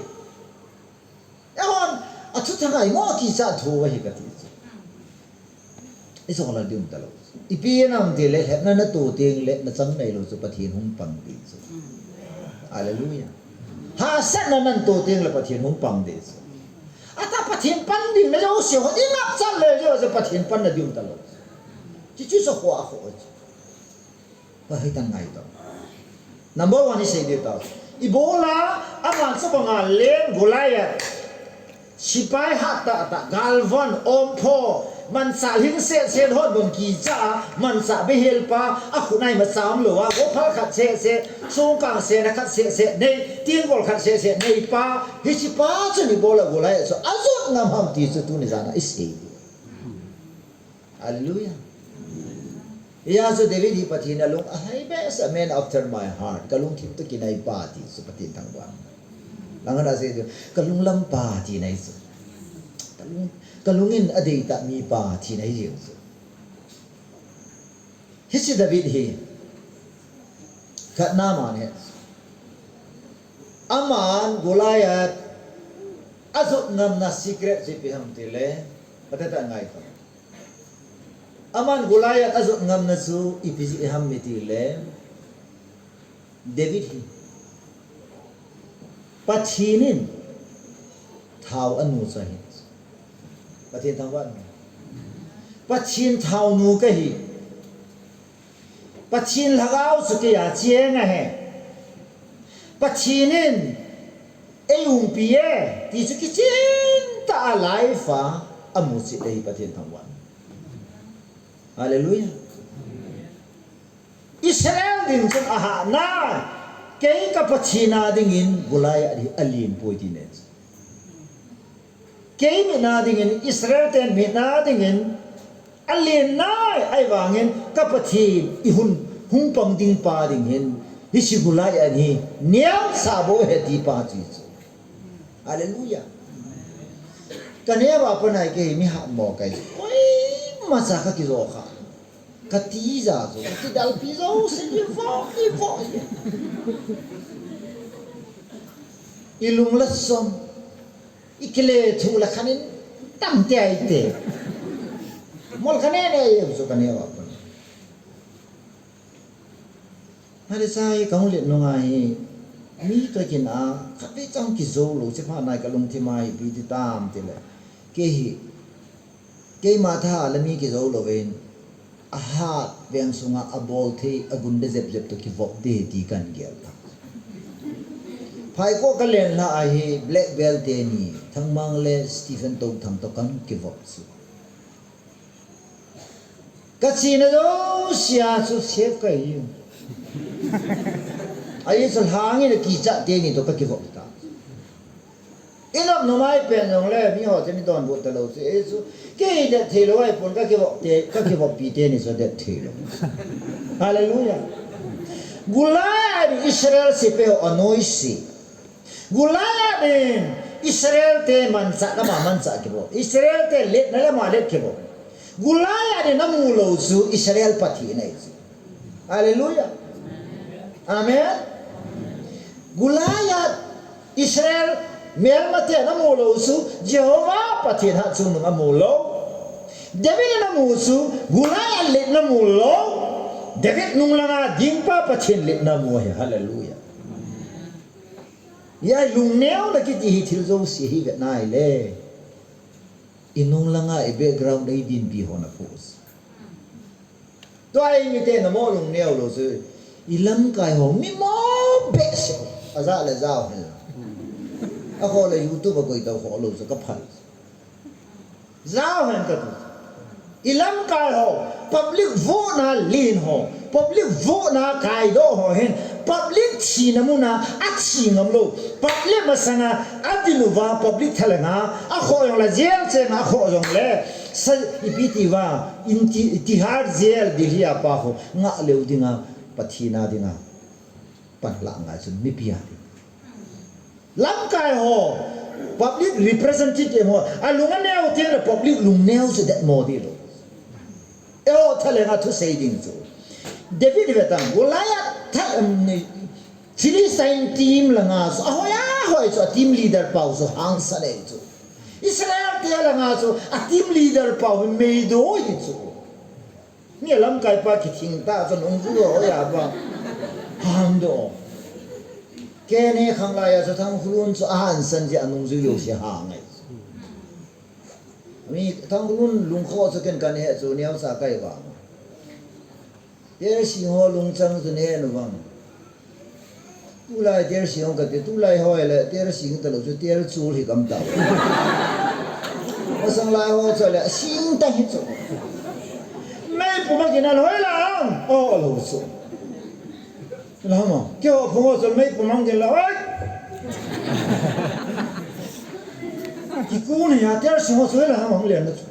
Eihon, athuthang a imo kicha thu ahi kati chu. I jolal ding um talou. Ipi na um tile, lhepna na to teng le, na chang nailou chu Pathen hung pang ding chu. Hallelujah. Hahsatna na to teng le Pathen hung pang ding chu. Ata Pathen pan ding na jouse ho, i ngap chan le jouse Pathen pan na ding um talou. Chi chu sa kho a kho chu. Ka hei tan ngai to. Number one i sei diu tao. Ibola, aman chu banga len Goliath. Sipai hat tah tah, galvan, ompho, manchah lhing set set hon bang kicha, manchah behel pa, akhut a imacha um lou a, gophal khat set set, songkang set na khat set set, nei, tenggol khat set set, nei pa, hiche pa chu ibola Goliath chu, ajot ngam ham ti chu tuni jan a i sei diu. Hallelujah. Hijeh chun David hi Pathen alung ahai behseh, a man after my heart. Ka lungthim toh kinai pa ti chu Pathen thangvah. Lang ana sei chu, ka lunglam pa ti nai chu. Ka lung, ka lungin adeitah mi pa ti nai jeng chu. Hiche David hi, khatna aman hi. Aman Goliath ajot ngamna secret chu ipi ham tile, patata ngai kha. Aman Goliath ajot ngamna chu ipi jeh ham itile, David hi Pathen in thao anu chu ahi. Pathen thangvah. Pathen thaonu kahi. Pathen lhagao chu keiya cheng ahi. Pathen in eiumpi e, ti chu kichen tah a life a amuchet ahi Pathen thangvah. Hallelujah. Israel ding chun ahahna, kei ka Pathen a dingin Goliath hi alen poi ti nai. Kei mitna dingin, Israel ten mitna dingin, alen nai, ahivangin ka Pathen i hung, hung pang ding pa ding hin, hiche Goliath hi, niamsah bou ahi ti pa chu chu. Hallelujah. Ka neo a pat a kei mi hatmo kahi. Koima cha ka kijo kha. Ka tija chu, ka kidalpi jouse, i vo, i vo, i. I lung la som, i kile thu la khanin tam te ai te. Mol ka ne ne ye chu ka neo a pat. Hale sai ka hung let nung a hi, mi toh kin a, khatvei chang kijo lou, che pha nai ka lungthim a hi, ipi ti tam tile. Kei hi, keima tha le mi kijo louvin, ahat veng sunga abol thei, agunda jep jep toh kivop ding ti kan gel ta. Phai ko ka len la a hi, black belt teni, Thangmang le Stephen Touthang toh kan kivop chu. Ka chena jouse a chu sep ka hi. Ahi chu lhangin akichat teni toh kakivop ta. Inop numei pen jongle, miho chun idonbut talou chu. Ei chu, kei det theilou ahipon kakivop te, kakivoppi teni chu det theilou. Hallelujah. Goliath in Israel sepai ho anoise. Goliath in Israel te manchahna ama manchah kibol. Israel te letna le ama let kibol. Goliath in amu lou chu Israel Pathen ahi chu. Hallelujah. Amen. Goliath, Israel melmaten amu lou chu Jehovah Pathen hatchungnung amu lou. David in amu chu Goliath letna amu lou. David nunglanga dingpa Pathen letna amu ahi. Hallelujah. Hia lungneona kiti hi thil jouse hi vetna ahile, inunglanga i background a idinpi ho naphoh. Tua hi miten namo lungneo lou chu, ilamkai ho mimo behseh, ajah le jao hen. Akhoh le YouTube a koitah khoh lou chu kaphal. Jao hen kati. Ilamkai ho, public vote na len ho, public vote na kaidoh ho hin, public thina muna athi ngamlou, public masanga adin uva, public thalhenga akhoh jongle, jail chenga akhoh jongle, sa, ipi tia, inti, Tihar jail Delhi a pa ho, ngah leu dinga, Pathen a dinga panlah ngai chun mipi a ding. Lamkai ho, public representative ho, alung aneo teng le public lungneo chu detmo ding lou. Eiho thalhenga thusei ding chu. David vetan, Goliath thal, um, Philistine team langa chu, ahoi ahoi chu, a team leader pau chu, hangsan ahi chu. Israel te langa chu, a team leader pau hi meido ahi chu. Ni lamkai pa kithing ta chu nungjui ho ya ba. Hangdoh. Kei ni khanglai a chu Thanghulun chu ahangsan jeh a nungjui jouse hang ahi. Mi Thanghulun lungkhoh chu ken kahe chu neocha kahi vang. Tersing ho lungchang chu nahe uvem. Tulai tersing ho kati, tulai ho le tersing talou chu terchul hi gam tao. Masang lai ho chu le sing tah hi chu. Meipum a gin a lhoi lang. O lou chu. Lama, keiho phung ho chu meipum a gin lhoi. Kikun hi a tersing ho chu lama hung len na chu.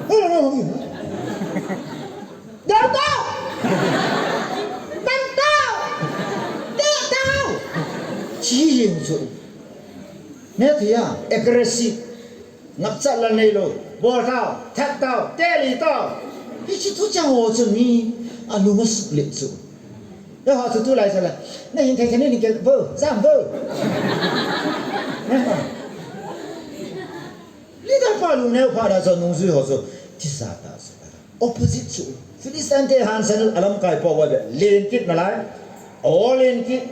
Hoi lama hung len. Dau tau! Tan tau! Teh tau! Chi jeng chu. Neh thei a, aggressive. Ngapchat la neilou. Bol tau, that tau, teli tau. Hiche thucheng ho chu mi alung asuh le chu. Eiho chu tulai chu la. Nahin thei thei ni ni ke bo, jam bo. Leader pa lungneo phat a chu nungjui ho chu tisa ta chu. Opposite chu. Philistine te hangsan a lamkai pa uva len kit nalai. O len kit.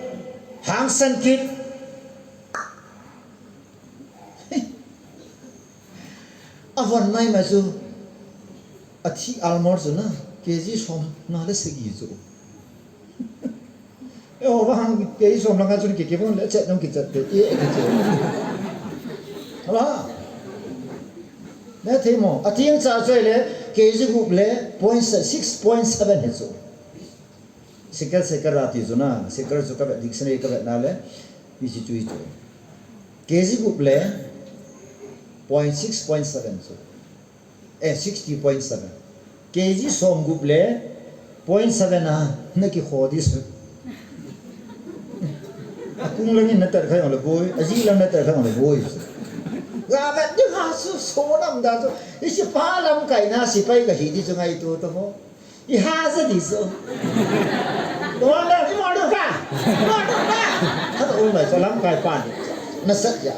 Hangsan kit. Avon mai mai chu. Athi armor chu na. K G som nga le sagi chu. Eiho vang K G som langa chun kikivon le chet nung kichat te, e, kichat. Hala. Neh thei mo, ateng cha chu le, K G gup le, point se-, six point seven hi chu. Shekel, shekel a ti chu na, shekel chu kavet, dictionary kavet na le, hiche chu hi chu. K G gup le, point six point seven chu. Eh, sixty point seven. K G som gup le point seven a, nakikho di chu. Akung langin natel kha jongle boi, ajih lang natel kha jongle boi. Gavet ding ha chu, sonam da chu. Hiche pa lamkaina sepai kahi ti chu ngaito tamo. Iha ja di chu. Commander, imo doh ka? Imo doh ka? Khat um lai chu lamkai pa ni. Nasat ja.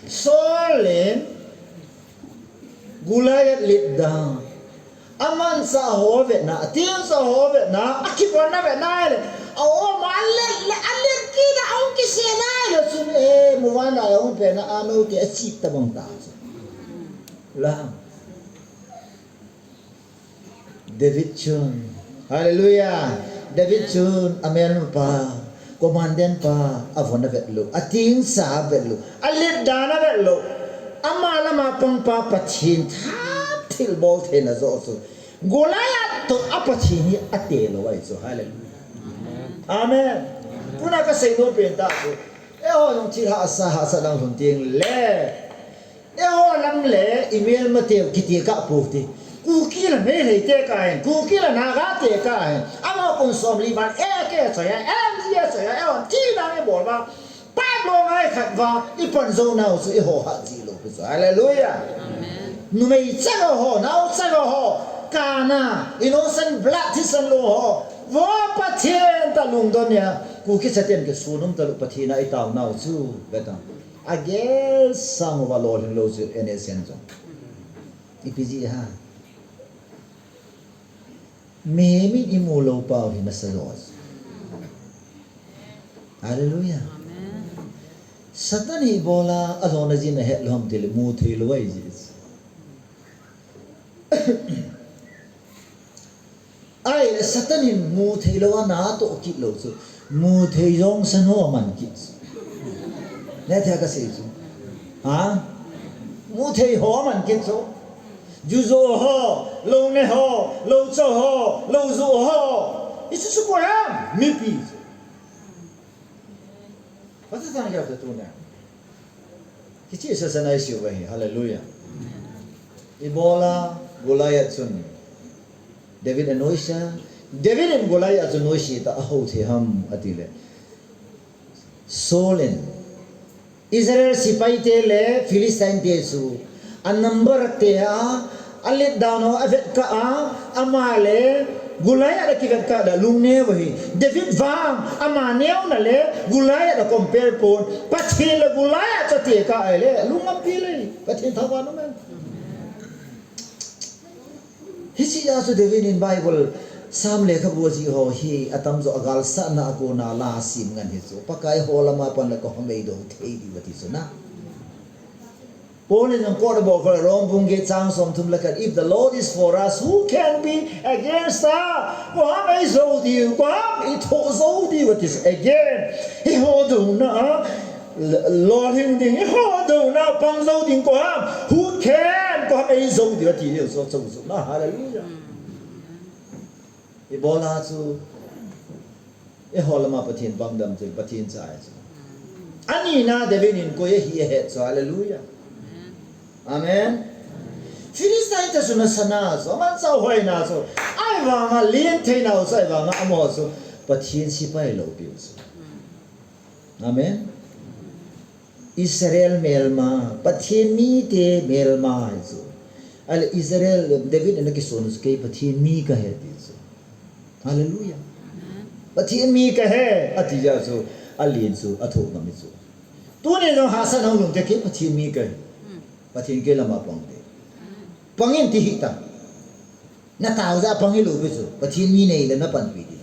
Saul in Goliath let dan. Amanchah ho vetna, atengcha ho vetna, akivonna vetna le. A-o ma let le, alet kit a ahung kisena le chun, eh, muvanna ahung pena, anou te achip tabang ta chu. La. David chun. Hallelujah. David chun amelma pa, commandant pa, avon avet lou, atengcha avet lou, alet dan avet lou. Ama lama pangpa Pathen tha thilbol theina joh chu. Goliath Toh a Pathen hi ate lou ahi chu. Hallelujah. Amen. Tuna kasei nom pen tah chu, eiho jong thil hahsa hahsa dang lhun teng le, eiho lam le i melmateu kiti kah pou te. Kuki le Meitei te kah hen, Kuki le Naga te kah hen. Amaho kum somli val, A K choi a, M G A choi a, eiho thi dang ibol uva, pipe long a ikhat uva ipan jou nau chu eiho hat ji lou pi chu. Hallelujah. Amen. Numei chang ho, nao chang ho, kana, innocent blood thisan lou ho, vo Pathen tah lungdon nia, Kuki chaten kisun um talou Pathen a itao nau chu, beta. Agel sang uva lolhing lou chu N S N jong. Ipi jeh ham? Mihem in imu lou pau hi nasa jo. Hallelujah. Amen. Satan hi ibola ajona jin ahet lou ham tile mu thei lou ahi ji. Ahile Satan in mu thei lou a natoh kit lou chu, mu thei jong san ho aman kit chu. Neh thei a kasei chu. Ha? Mu thei ho aman kit chu. Ju jo ho, lou ne ho, lou cho ho, lou ju ho. Hichu chu koi ham? Mipi chu. Pastor Thangkeo te tuna. Hiche session a isei uva hi, hallelujah. Ibola Goliath chun David anoise, David in Goliath chu noise tah a ahou thei ham atile, Saul in Israel sepai te le Philistine te chu a number te a, alet dan ho avetkah a, ama le Goliath akivetkah da lungneo ahi. David vang ama neona le Goliath a compare pon, Pathen le Goliath chu atekah ahile lung api le, Pathen thangvah in um e. Hiche a chu David in Bible Sam lekhabu ajih ho hi atamjo agalsatna a kona la asim ngen hi chu, Pakai ho lama pan le koi ham eidou thei diu ati chu na. Paul in jong koi abol kha, Rom bung get chang somthum le khat, "If the Lord is for us, who can be against us?" Koi ham eijou diu, koi ham eithoh jou diu ati chu. Again, eiho douna a lolhing ding, eiho douna a pang jou ding koi ham, who can, koi ham eijou diu ati diu chu, chu, chu na, hallelujah. Ibola chu eiho lama Pathen pang dem chu, Pathen cha ahi chu. Anina David in koi ahi ahet chu, hallelujah. Amen. Philistine te chu nasana chu, aman chauhoina chu, ahivanga len theina u chu, ahivanga amaho chu Pathen sepai loupi u chu. Amen. Israel melma, Pathen mite melma ahi chu. Ahile Israel, David in ana kisun u chu, kei Pathen mi kahi ati chu. Hallelujah. Pathen mi kahi ati jeh chu, alen chu athoh ngam e chu. Tuni jong hahsatna hung lhung teng, kei Pathen mi kahi. Pathen kei lama pang te. Pang in ti hih tan. Natao jeh a pang hilou pi chu. Pathen mi nei le napanpi ding.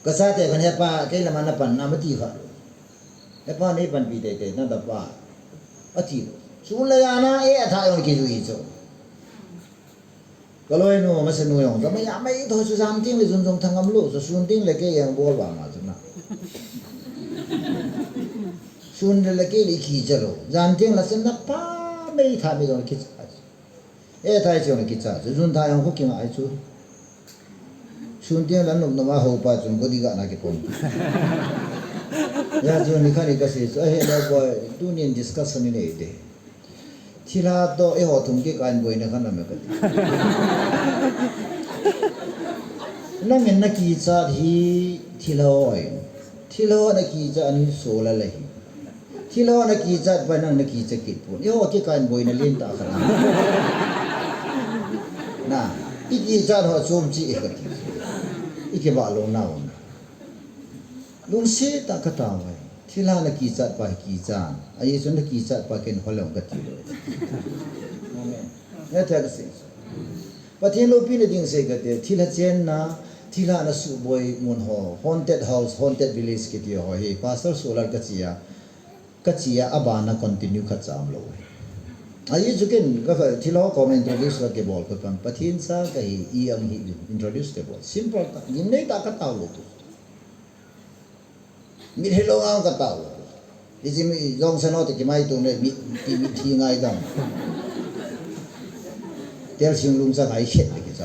Kachate khat in, "Hepa, kei lama napan nam," ati kha lou. "Hepa, neipanpi teitei na da pa," ati lou. Sun le jan a e atha jong kijui chu. Kaloinu, masanu jong, kama ja mai tho chu jan teng le jun jong thangam lou chu, sun teng le kei jeng bol vang a chu na. Sun le le kei le kicha lou. Jan teng la chen na pa mei tha mei jong kicha. E thai chu na kicha chu, jun tha jong khu kingai chu. Sun teng la nop nop a houpa chun kodi ga na kipon. Ja chu ni khat ni kasei chu, "Ahe le boi, tunin discussion inei te. Thilha toh eiho thum kikah in boina khat nam e," kati. Nangin nakichat hi thilha ho ahi. Thilha ho nakichat hi solar ahi. Thilha ho nakichat pa nang nakicha kit pon. Eiho kikah in boina lentah khat nam e. Na, ikichat ho chom chi e kati. Ikivah lou nau. Lungset tah a katao e. Thilha nakichat pa hi kichan. Ajeh chu nakichat pa ken holou kati lou. Amen. Neh thei a kasei. Pathen loupina ding sei kate, thilha chenna, thilha na suboi mun ho, haunted house, haunted village kiti ho hi, Pastor Solar kachi a, kachi a, abana continue khat cha umlou. Ajeh chu ken, ka, ka, thilha ho comment introduce ka kibol ko pan, Pathen cha kahi, i ang hi, introduce kibol. Simple tah, gimnei tah katao lou tu. Mitlhi lou ngang katao. Hiche mi jong sano te kimai tung le mi, ti mitlhi ngai dam. Tel sing lung sa ngai khet le kicha.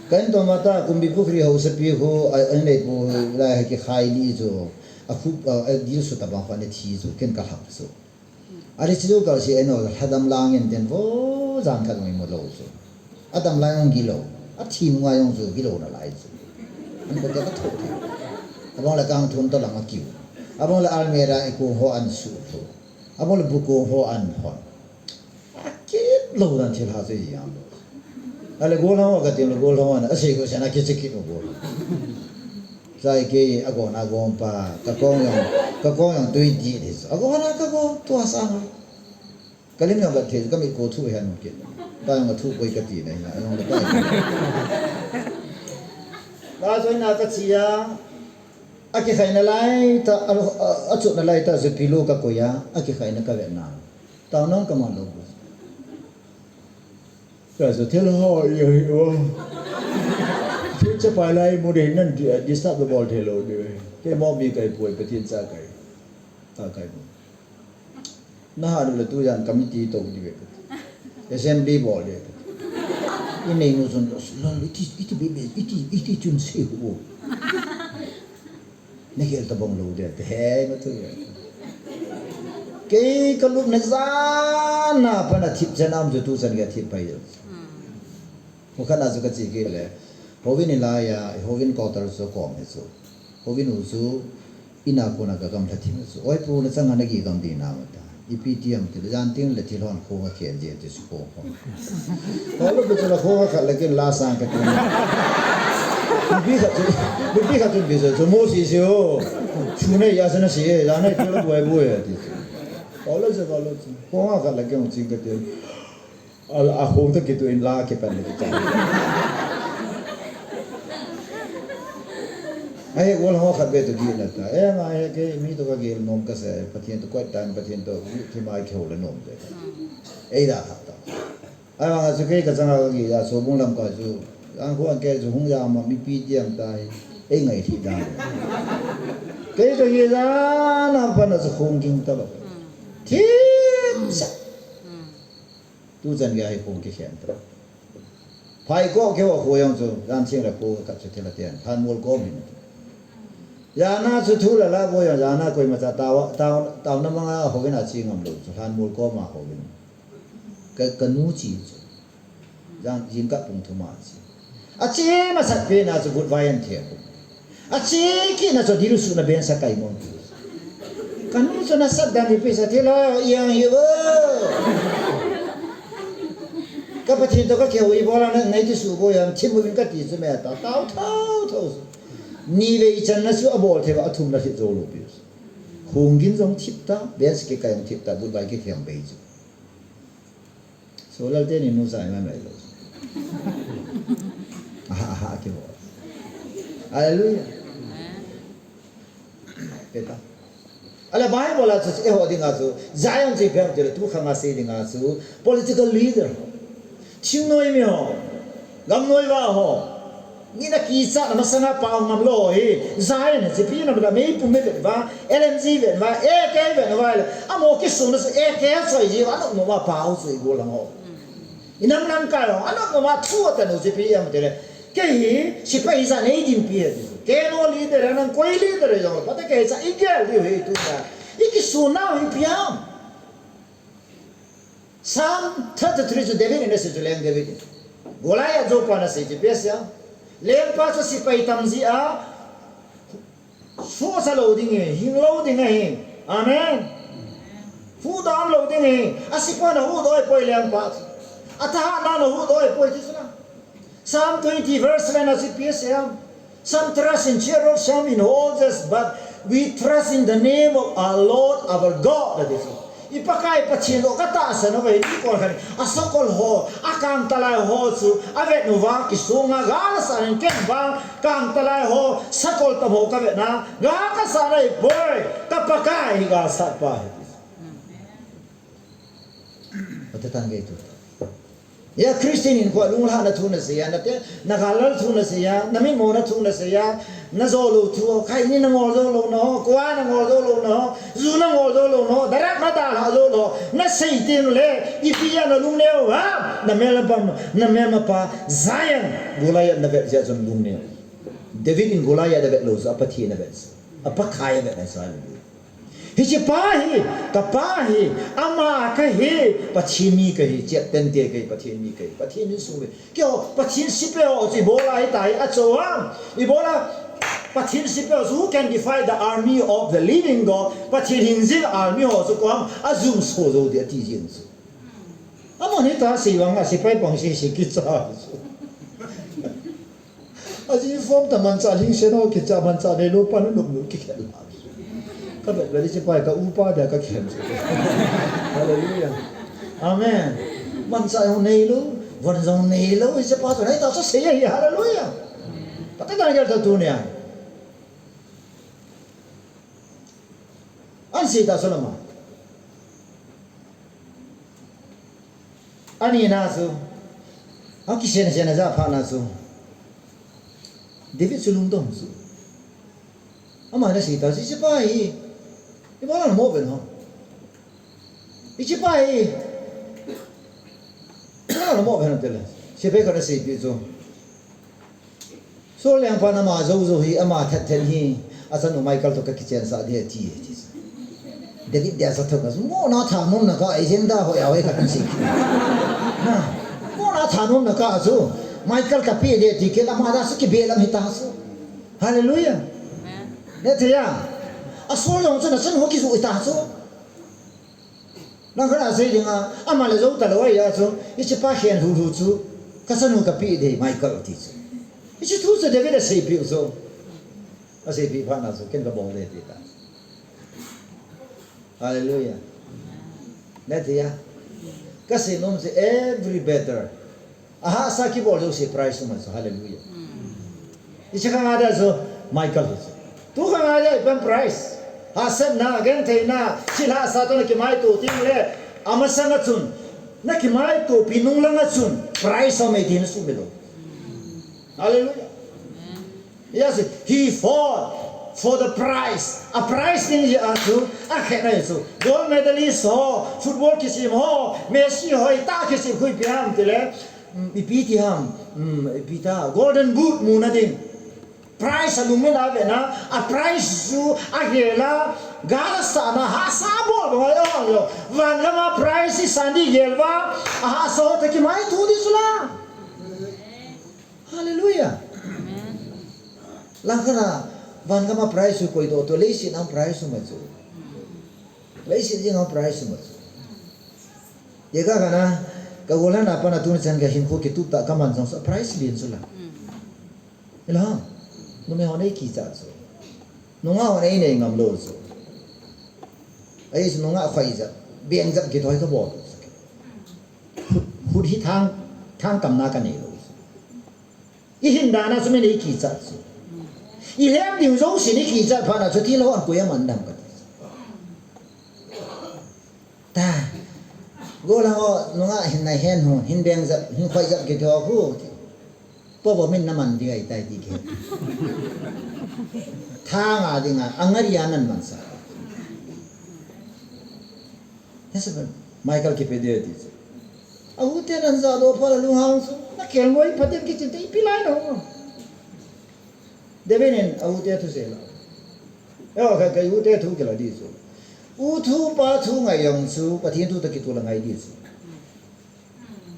Kan to mata kumbi pukhri hausa pi khu a, a nei pu lai ha kikhai li chu. A khup a, a dil su tabang kho ne thi chu ken ka lhap chu. Ari chu kal si eno lhadam lang in den vo jan khat ngai mo lo chu. Adam lai ong gilo. A thi ngai ong chu gilo na lai chu. An ko te ka tho the. Abang la kang thun to lang a kiu. Abang la almera e ko ho an su tho. Abang la bu ko ho an hon. A kit lo dan thil ha chu i jam lo. Ale gol hong ka tin lo gol hong an, a sei ko sana kit kit lo gol. Sai ke a gon a gon pa, ka kong yang, ka kong yang tui ti ni. A gon a ka gon tua sa ngai. Ka lim yang ka thil ka mi ko thu han kit. Ba yang thu koi ka ti na, yang ka ta. Ba so na ka chia. A kikhai na lai ta, a, a, a chu na lai ta, zu pilu ka ko ya, a kikhai na ka ve na. Ta nong ka ma lo. Ka so thil ho, yo, yo. Thil cha pai lai mu de nan di, disturb the ball thil lo de. Ke mo mi kai poi, Pathen cha kai. Ta kai mo. Na ha lu le tu jan committee to di ve. Assembly bol de. I nei nu sun lo, lo, iti, iti be, be, iti, iti chun se hu. Na khel ta bong lo de, te he, na tu ya. Kei ka lup na zan na pa na thip chan am tu chan ga thip pai yo. Ko khat na chu ka chi ke le. Hovin i la ya, hovin ko tar chu kom he chu. Hovin u chu, ina ko na ka gam tha thim chu. Oi pu na chang na gi gam di na ma ta. I pi ti am ti le jan ting le thil hon kho ka khen je ti su kho kho. Ko lo bu chu la kho ka khat la kin la sang ka tin. Bi khat chu, bi khat chu bi chu, chu mo si si o. Chu ne ya sa na si, ya ne ti lo bu ai bu ya ti. Ko lo chu, ko lo chu. Kho ka khat la kin ching ka tin. A, a khong ta kitu in la kipan le kichai. Ai, wal ho khat be tu gi na ta. E, ma, e, ke, mi tu ka gel nom ka se, Pathen tu koi tan, Pathen tu, ki mai ke ho le nom de. Ei da khat ta. Ai, ma, su ke ka changa ka gi, ya, so bung lam ka su. Ang ko ang ke su hung ya ma, mi pi ti ang ta. Ei ngai thi da. Ke ka gi da, na pa na su khong ging ta lo. Thim sa. Tu chan gei hi khong kikhen ta. Phai ko keu a khu jong chu, jan ching le khu ka chu thil a tian, than mol ko min. Jana chu thu la la bo jong, jana koima cha tao, tao, tao na manga ho vin a chi ngam lo chu, than mol ko ma ho vin. Ka, ka nu chi chu. Jang jing ka pung thu ma chi. A chi ma sat pe na chu but vai an thia ko. A chi kit na chu dil su na ben sa kai mon. Ka nu chu na sat dan ipi sa thilo, iang hi o. Ka Pathen to ka keu i bola na ngai ti su bo yang, thim bo in ka ti chu me ta, tao thao thao. Ni ve i chan na chu a bol thei ba, a thum na thit zo lo pi. Hung gin zong thip ta, ben sa ki kai zong thip ta, but vai ki thiam bei chu. So lal te ni nu zai mai mai lo. Aha, aha, ki ho. Hallelujah. Peta. Ala Bible a chu, e ho dinga chu, Zion chu ipi ham tile, tu khanga sei dinga chu, political leader. Thingnoi mi ho, gamnoi va ho. Ni na kicha na masanga pao ngam lo hi, Zion chu ipi na bla mei pum me vet va, L M G vet va, A K vet va, amo kisung na chu A K choi ji va, no ma pao chu i gol ho. Inam lam kai ho, ano ma thu ta no chu ipi ham tile. Kei hi, sipai hi sa nei din pi he ti chu. Kei no leader, nang koi leader he jong, pata kei sa i gel diu he tu ta. I kisun nau hi ipi ham. Psalm thirty-three chu David in a sei chu leng David in. Goliath jo pa na sei chu ipi asei a. Lengpa chu sipai tam ji a. Suhsa lo ding e, hing lo ding ahi. Amen. Huhdam lo ding e. A sipa na huhdoi poi lengpa chu. A thahat na na huhdoi poi ti chu na. Psalm twenty verse seven a chu ipi asei am. Some trust in chariots, some in horses, but we trust in the name of our Lord our God. That is all. I Pakai Pathen lo ka tahsan uve, ni kol khan, a sakol ho, a kangtalai ho chu, a vet uva, kisunga, gal a sa in ken vang, kangtalai ho, sakol tam ho ka vet na, gal ka sa na i poi, ka Pakai hi gal sat pa hi. Ate tan gei tu. Ya Christian in koi lunglhahna thu nasei a, nate, nagalal thu nasei a, namimona thu nasei a, najou lou thu, khaini nangol jou louna ho, kua nangol jou louna ho, ju nangol jou louna ho, darak nadalha jou lou, nasei teng le, ipi a nalung neo ham, namelmapa, namelmapa, Zion, Goliath navet jeh a chun lung neo. David in Goliath avet lou chu, a Pathen avet chu. A Pakai avet ahi chu, hallelujah. Hiche pa hi, kapa hi, ama kahi, Pathen mi kahi, chet tente kahi, Pathen mi kahi, Pathen insung mi. Keiho, Pathen sepai ho chu ibola hitahi, achou ham. Ibola, Pathen sepai ho chu, who can defy the army of the living God? Pathen hingjing army ho chu koi ham, ajumso jou ding ati jeng chu. Amani ta sei vang a sepai pang sei sei kicha chu. Aji form ta manchah lhingsen ho kicha, manchah neilou pa nunung nu kikhel la. Kavet vet sepai ka upa dia kakhen chu. Hallelujah. Amen. Manchah jong neilou, von jong neilou, sepai chu nei ta chu sei ahi, hallelujah. Pathen a gel ta tunia. Ansei ta chu lama. Anina chu. Akisen sen aja phatna chu. David chu lungdong chu. Ama nasei ta chu, hiche pa hi. Ibola namo ven ho. Hiche pa hi. Ibola namo ven ho tile. Sepai khat in aseipi chu. Saul lengpan ama jou jou hi, ama that that hi, achanu Michael toh kakichensah ding ati, ati. David dia sa thot na, mona thanom na ka, agenda ho ya, ho ka kan si. Na, mona thanom na ka chu, Michael kapeh ding ati, kei ama da chu kibe lam hita chu. Hallelujah. Amen. Netia, a Saul jong chu nachanu ho kijoh hita chu. Langkhat a sei dinga, ama le jou talou ahi a chu, hiche pa khen lulu chu, kachanu kapeh ding, Michael ti chu. Hiche thu chu David aseipeh u chu. Aseipeh phatna chu, ken kabol ding ati ta. Hallelujah. Netia. Kasei nom chu every battle. Ahahsa kibol jouse prize um ahi chu, hallelujah. Hiche khang a dia chu, Michael hi chu. Tu khang a dia ipi ham prize. Hahsatna, gentheina, thilhahsa toh nakimaito teng le, amasang a chun, nakimaitopi nunglang a chun, prize um e ti nasuhmil u. Hallelujah. Yes, he fought for the prize. A prize ding hi a chu, akhetna hi chu. Gold medalist ho, football kisem ho, Messi ho, itah kisem khu ipi ham tile, mm, ipi ti ham, mm, ipi ta, Golden Boot muna ding. Prize alungmena vena, a prize chu agel a, gal asahna, hahsa bol bol a, van gam a prize isan ding gel uva, ahahsa ho toh kimaito ding chu la. Hallelujah. Amen. Langkhat a, van gam a prize chu koi toh, leiset a prize chu ma chu. Leiset jeng a prize chu ma chu. Ye ka kana, ka gollhang a pat a tuni chan ka hinkho kitup tah kaman jong chu prize len chu la. Ila, numei hon eikichat chu. Nungah hon einei ngam lou chu. Ahi chu nungah khoi jep, beng jep kiti hi kabol chu. Khut, khut hi thang, thang kamna kanei lou chu. Ihin dan a chu min eikichat chu. Ilhem ding jousen eikichat phat a chu thil ho an koi a man dem kati chu. Ta. Gollhang ho, nungah hin nai hen ho, hin beng jep, hin khoi jep kiti ho khu. Popo min naman ding ahitai ti kei. Thang a dinga, angari a nan mansa. Hesa Michael kipe ding ti chu. A u te nan jadoh phat a lunghang chu. Nakel ngoi phaten kichen te ipi lai no. David in a u te thu sei la. Eo ka, ka u te thu kila ding chu. U thu pa thu ngai jong chu, Pathen thu toh kitoh le ngai ding chu.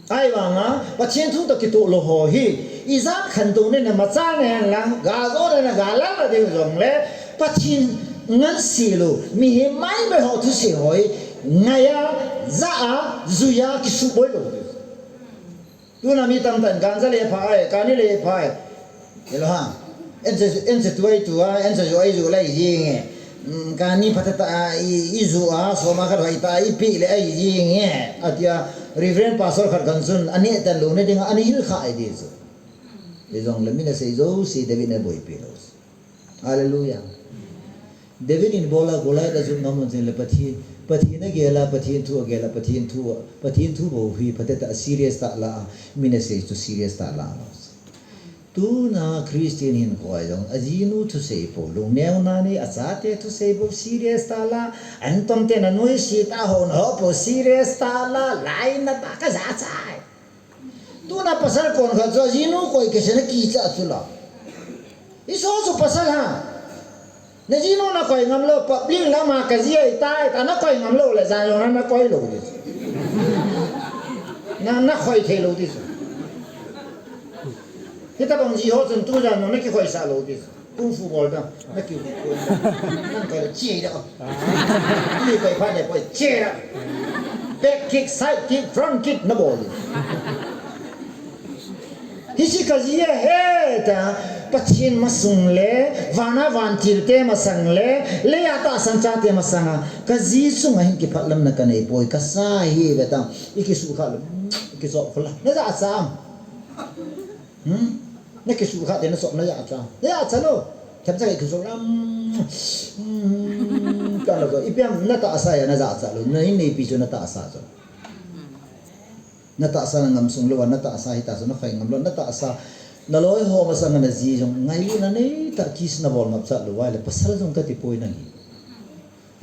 Ahivanga, Pathen thu toh kitoh lou ho hi, ijat khantouna neimacha nahen lang, galjona, galal na ding jongle, Pathen ngansei lou, mihem maimai ho thusei ho hi, ngai a, ja a, jui a, kisuboi lou ding. Tuna mi tamtah in, ganja le pha e, kani le pha e. Hello ha. Enche, enche tuai tua, enche juai ju lai jing e. Mm, kani phatah tah a, i, iju a, soma khat hoitah a, ipi le ai jing e. Atia, Reverend Pastor khat khan chun, aneh tan lou na dinga, ana hilkhah e ti chu. Hijongle min asei jouse David in aboipi lou. Hallelujah. David in bola Goliath ajot ngam lou chun le Pathen, Pathen agel a, Pathen thu agel a, Pathen thu, Pathen thu bou hi phatecha serious tah la, mina sei chu serious tah la. Tuna Christian hinkho a jong, ajinu thusei pou, lungneo na nei, achate thusei pou serious tah la, antom te na nuisat a ho na ho pou serious tah la, lainat a kajah chai. Tuna pasal kon khat chu ajinu koi kisei na kicha chu la. Iso chu pasal ha. Najinu nakoi ngam lou, public lam a kaji ahitai, ta nakoi ngam lou le, jan jong nakoi lou di. Na, nakoi thei lou di. Hitabang ji ho chun tujan jong nakikoi sah lou di. Kung fu bol da, nakikoi da. Nakoi da, che da. Ni koi pha de koi, che da. Back kick, side kick, front kick, nabol di. Hiche kaji ahi ta, Pathen masang le, vana vantil te masang le, leiya tahsan chate masang a, kaji sunga hin kiphatlamna kanei poi, kasa hi ve ta, ikisukha le, ikisop khula, najah cha. Hmm? Nakisukha de nasop najah cha. Najah cha lou. Themcha ikisop lam. Hmm. Ka lou, ipi ham natahsa a najah cha lou. Na in neipi chu natahsa chu. Natahsa na ngam sung lou, natahsa hita chu nakhai ngam lou, natahsa naloi ho masang a naji jong ngailutna neitah kiss nabol ngap cha lou, ahile pasal jong kati poi nang hi.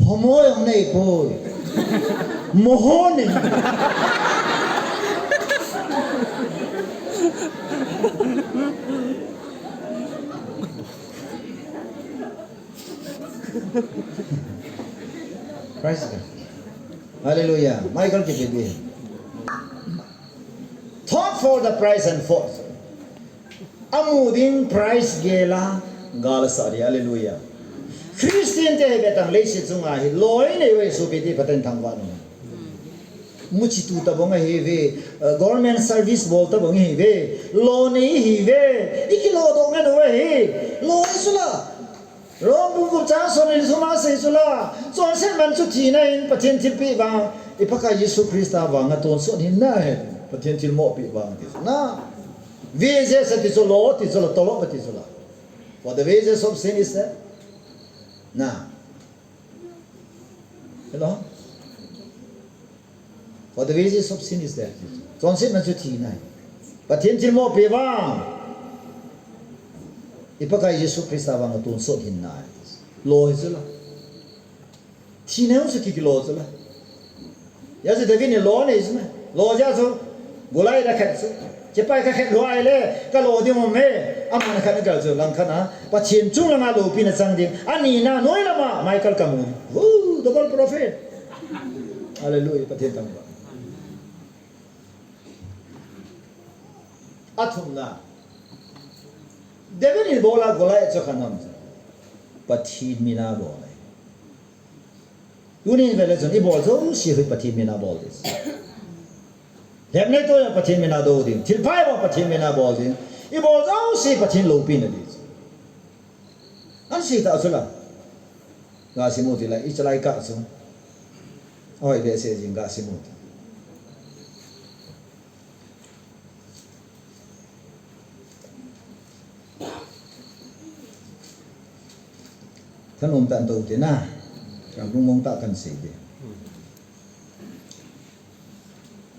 Homo jong nei poi. Moho nei. Praise God. Hallelujah. Michael kipepi. Thought for the prize and forth. Amu ding prize gel a, gal asah di. Hallelujah. Christian te hi betang leiset chunga hi loi nei uve sopi te, Pathen thangvah in. Muchi tu tabang ahi ve, uh, government service bol tabang ahi ve, lo nei ahi ve, ikilo doh ngen uve hi, loi chu la. Rom bung gup chang som le li sung a sei chu la, chonset man chu thina ahin, Pathen thilpeh vang, i Pakai Jesu Christa vang a tonsot hinna ahi, Pathen thilmohpeh vang ti chu la. Wages ati chu la, ti chu la, tolop ati chu la. For the wages of sin is death. Na. Hello? For the wages of sin is death. Chonsetna chu thina ahi. Pathen thilmohpeh vang, i Pakai Jesu Christa vang a tonsot hinna ahi. Lo hi chu la. Thina jong chu kikilo chu la. Hijeh chun David in lo anei chu na. Lo jeh chu Goliath akhen chu. Chibai kakhen lou ahile, kalo ding um e. Aman akhen agal chu langkhat a, Pathen chung langa loupina chang ding. Anina, noi lama Michael kamu. Woo, double prophet. Hallelujah, Pathen thangvah. Athumna. David in bol a Goliath chu khat ham chu. Pathen mina bol e. Tunin vele chun ibol jouse hi Pathen mina bol ding. Lhepna itoh a Pathen mina do ding. Thilpha itoh a Pathen mina bol ding. Ibol jouse Pathen loupina ding. Ahin sei ta chu la. Ga simu ti la, ichalai kah chu. Ahoi behseh jing, ga simu ti. Thanom tah in tou te na. Ka lungmong tah kahin sei te.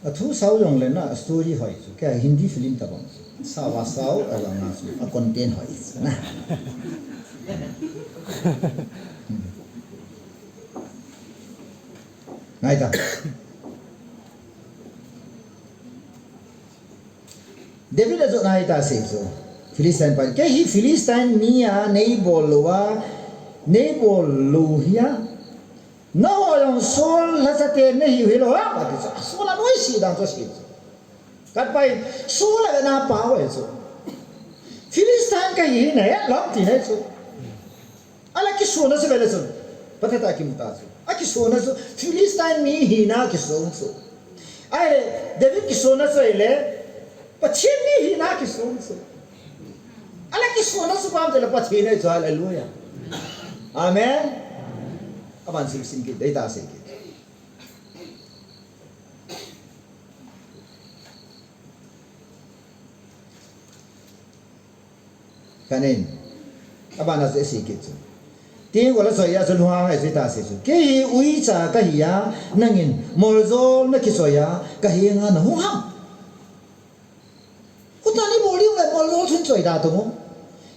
Athu sao jongle na, story hoi chu. Kei Hindi film tabang. Sao a sao, a lang a sao, a content hoi chu na. Ngai ta. David ajotna hi ta sei chu. Philistine pa. Kei hi Philistine mi a neibol lou a, neibol lou hi a. Nangho jong Saul lhacha te nahiu hilou ham, ati chu. Saul a noise dan chu sei chu. Khat pa in, Saul a na pa ho chu. Philistine kahi hi nahet lou ham ti nahi chu. Ahile akisona chu vele chun. Pathen a kimu ta chu. Akisona chu Philistine mi hina kiso chu. Ahile David kisona chu ahile Pathen mi hina kiso chu. Ahile akisona chu pam chu le Pathen ahi chu, hallelujah. Amen. Aban sim sim kit, dei ta sei kit. Kanin, abana chu isei kit chu. Ti wala soi a chu lunghang a i sui ta se chu. Kei hi uicha ka hi a, nangin moljol na kisoi a, ka hi nga na hung ham. Kuta ni bol ding le moljol chun soi da to mo.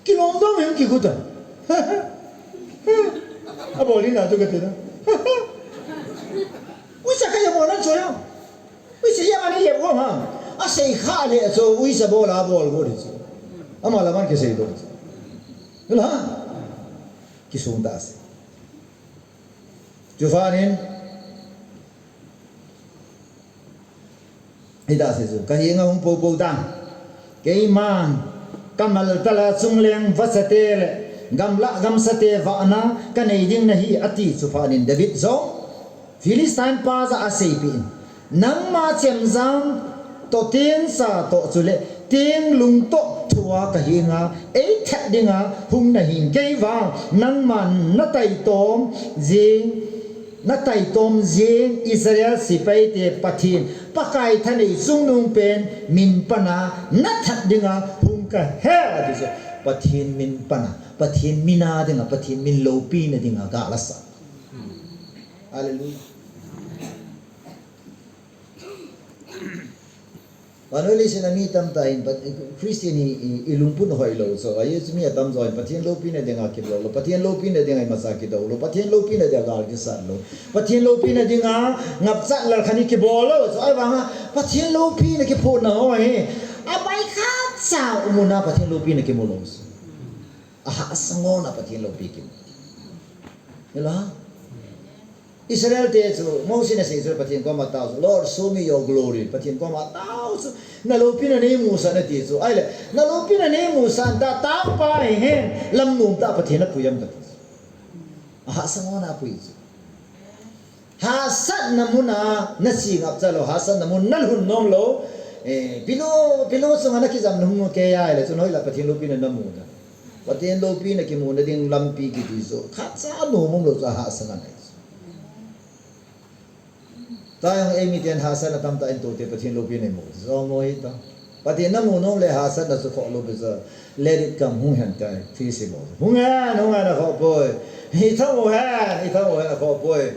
Kilom dom him ki kuta. A bol ni na tu ka ti na. Uicha ka ya mo na soi a. Uicha ya ani ya ko ha. A sei kha le chu uicha bol a bol ko di chu. Ama la man ki sei do. La. Kisung ta se. Chufanin, hita se chu, ka hi nga hung popo ta. Keiman, ka mal tala chungleng vasa te le, gamla gamsa te vahna, ka nei ding na hi ati chufanin David jong, Philistine pa ja a seipeh in. Nangma chemjam toh tengsa toh chule tenglung toh thua ka hi nga, ei that dinga hung na hin kei vang, nangman na taitom jing, na taitom jing Israel sepai te Pathen, Pakai thanei chungnung pen min pana na that dinga hung ka he, ati chu. Pathen min pana, Pathen mina dinga, Pathen min loupina dinga gal asa. Hallelujah. Vannoi leiset a mi tamtah in, Christian hi i, i lungput hoi lou, so, ahi chu mi atamjo in, Pathen loupina dinga kibol lou, Pathen loupina dinga imacha kidou lou, Pathen loupina dinga gal kisat lou, Pathen loupina dinga ngapchat lalkhan hi kibol lou, so, ahivanga, Pathen loupina kiphutna ho hi, abai khatcha umuna Pathen loupina kimu lou, so. Ahahsa ngona Pathen loupi kimu. Hilo ha? Israel te chu, Mosi in asei chu Pathen koma tao chu, "Lord, show me your glory." Pathen koma tao chu, na loupina nei musah in ati chu. Ahile, na loupina nei musah in ta, tao pa hi hen, lam nom tah Pathen apui am kati chu. Ahahsa ngona apui chu. Hahsatna muna, na si ngapcha lou, hahsatna mun na lhun nom lou. Eh, pilou, pilou chunga na kijam na hung kei ahile, chun hoila Pathen loupina na muna. Pathen loupina kimuna ding lampi kiti chu, khatcha nom um lou chu ahahsa ngai chu. Tua jong eimi ten hahsatna tamtah in tote Pathen loupina imu. Jomo hi ta. Pathen na mu nom le hahsatna chu khoh lou pi chu. Let it come, hung hen tai. Thi si mo. Hung hen, hung hen akhoh poi. Hi thang u hen, hi thang u hen akhoh poi.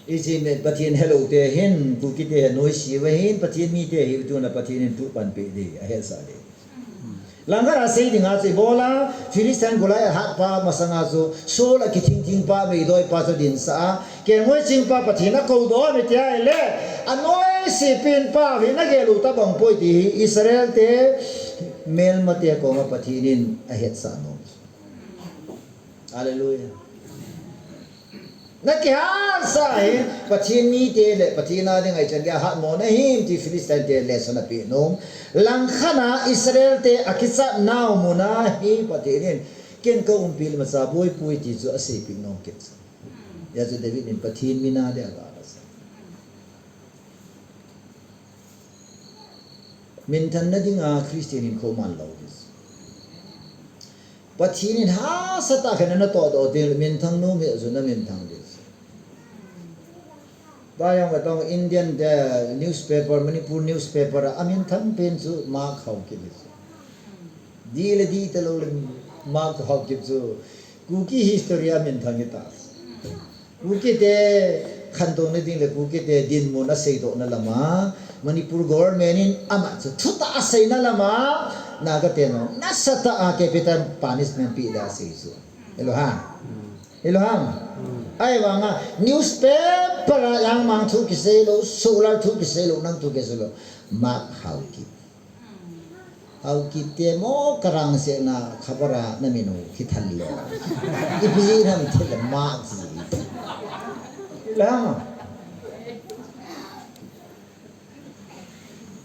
Ijeh inem Pathen helou te hin, Kuki te hin, noise uva hin, Pathen mite hi tuna Pathen in tuh pan peh di, ahetsah di. Langkhat a sei dinga chu ibola, Philistine Goliath hatpa masanga chu, Saul a kithing thing pa, meidoi pa chu dinsah a, kelngoi ching pa Pathen akou doh a, mi tia ile, anoise pen pa, hi nagel u tabang poi ti hi, Israel te, melmate koma Pathen in ahetsah nom. Hallelujah. Na kihahsa hi, Pathen mite le Pathen a dinga ichan gei ahatmo na him ti Philistine te lesson apeh nom. Langkhat a Israel te akichat nau muna hi Pathen in, ken ka umpi le macha boi poi ti chu aseipeh nom kit chu. Hijeh chun David in Pathen mina dinga gal asa. Minthanna dinga Christian in khoman lou hi. Pathen in hahsa tah khat in natoh doh ding le minthang nom hi chu na minthang ding. Tua jong katong Indian te newspaper, Manipur newspaper a, aminthang pen chu Mark Haokip hi chu. Di le di talou le Mark Haokip chu Kuki history a minthang hita. Kuki te khantouna ding le Kuki te dinmun aseidohna lama, Manipur government in ama chu thutah aseina lama, Naga te jong nasatah a capital punishment pe ding asei chu. Hilo ha. Hilo ha. Ahivanga newspaper a Yangmang thu kisei lou, Solar thu kisei lou, nang thu kisei lou. Mark Haokip. Haokip te mo karang sena khabar a na min u kithan le. Ipi jeh ham ti le Mark ji. Hilo ha.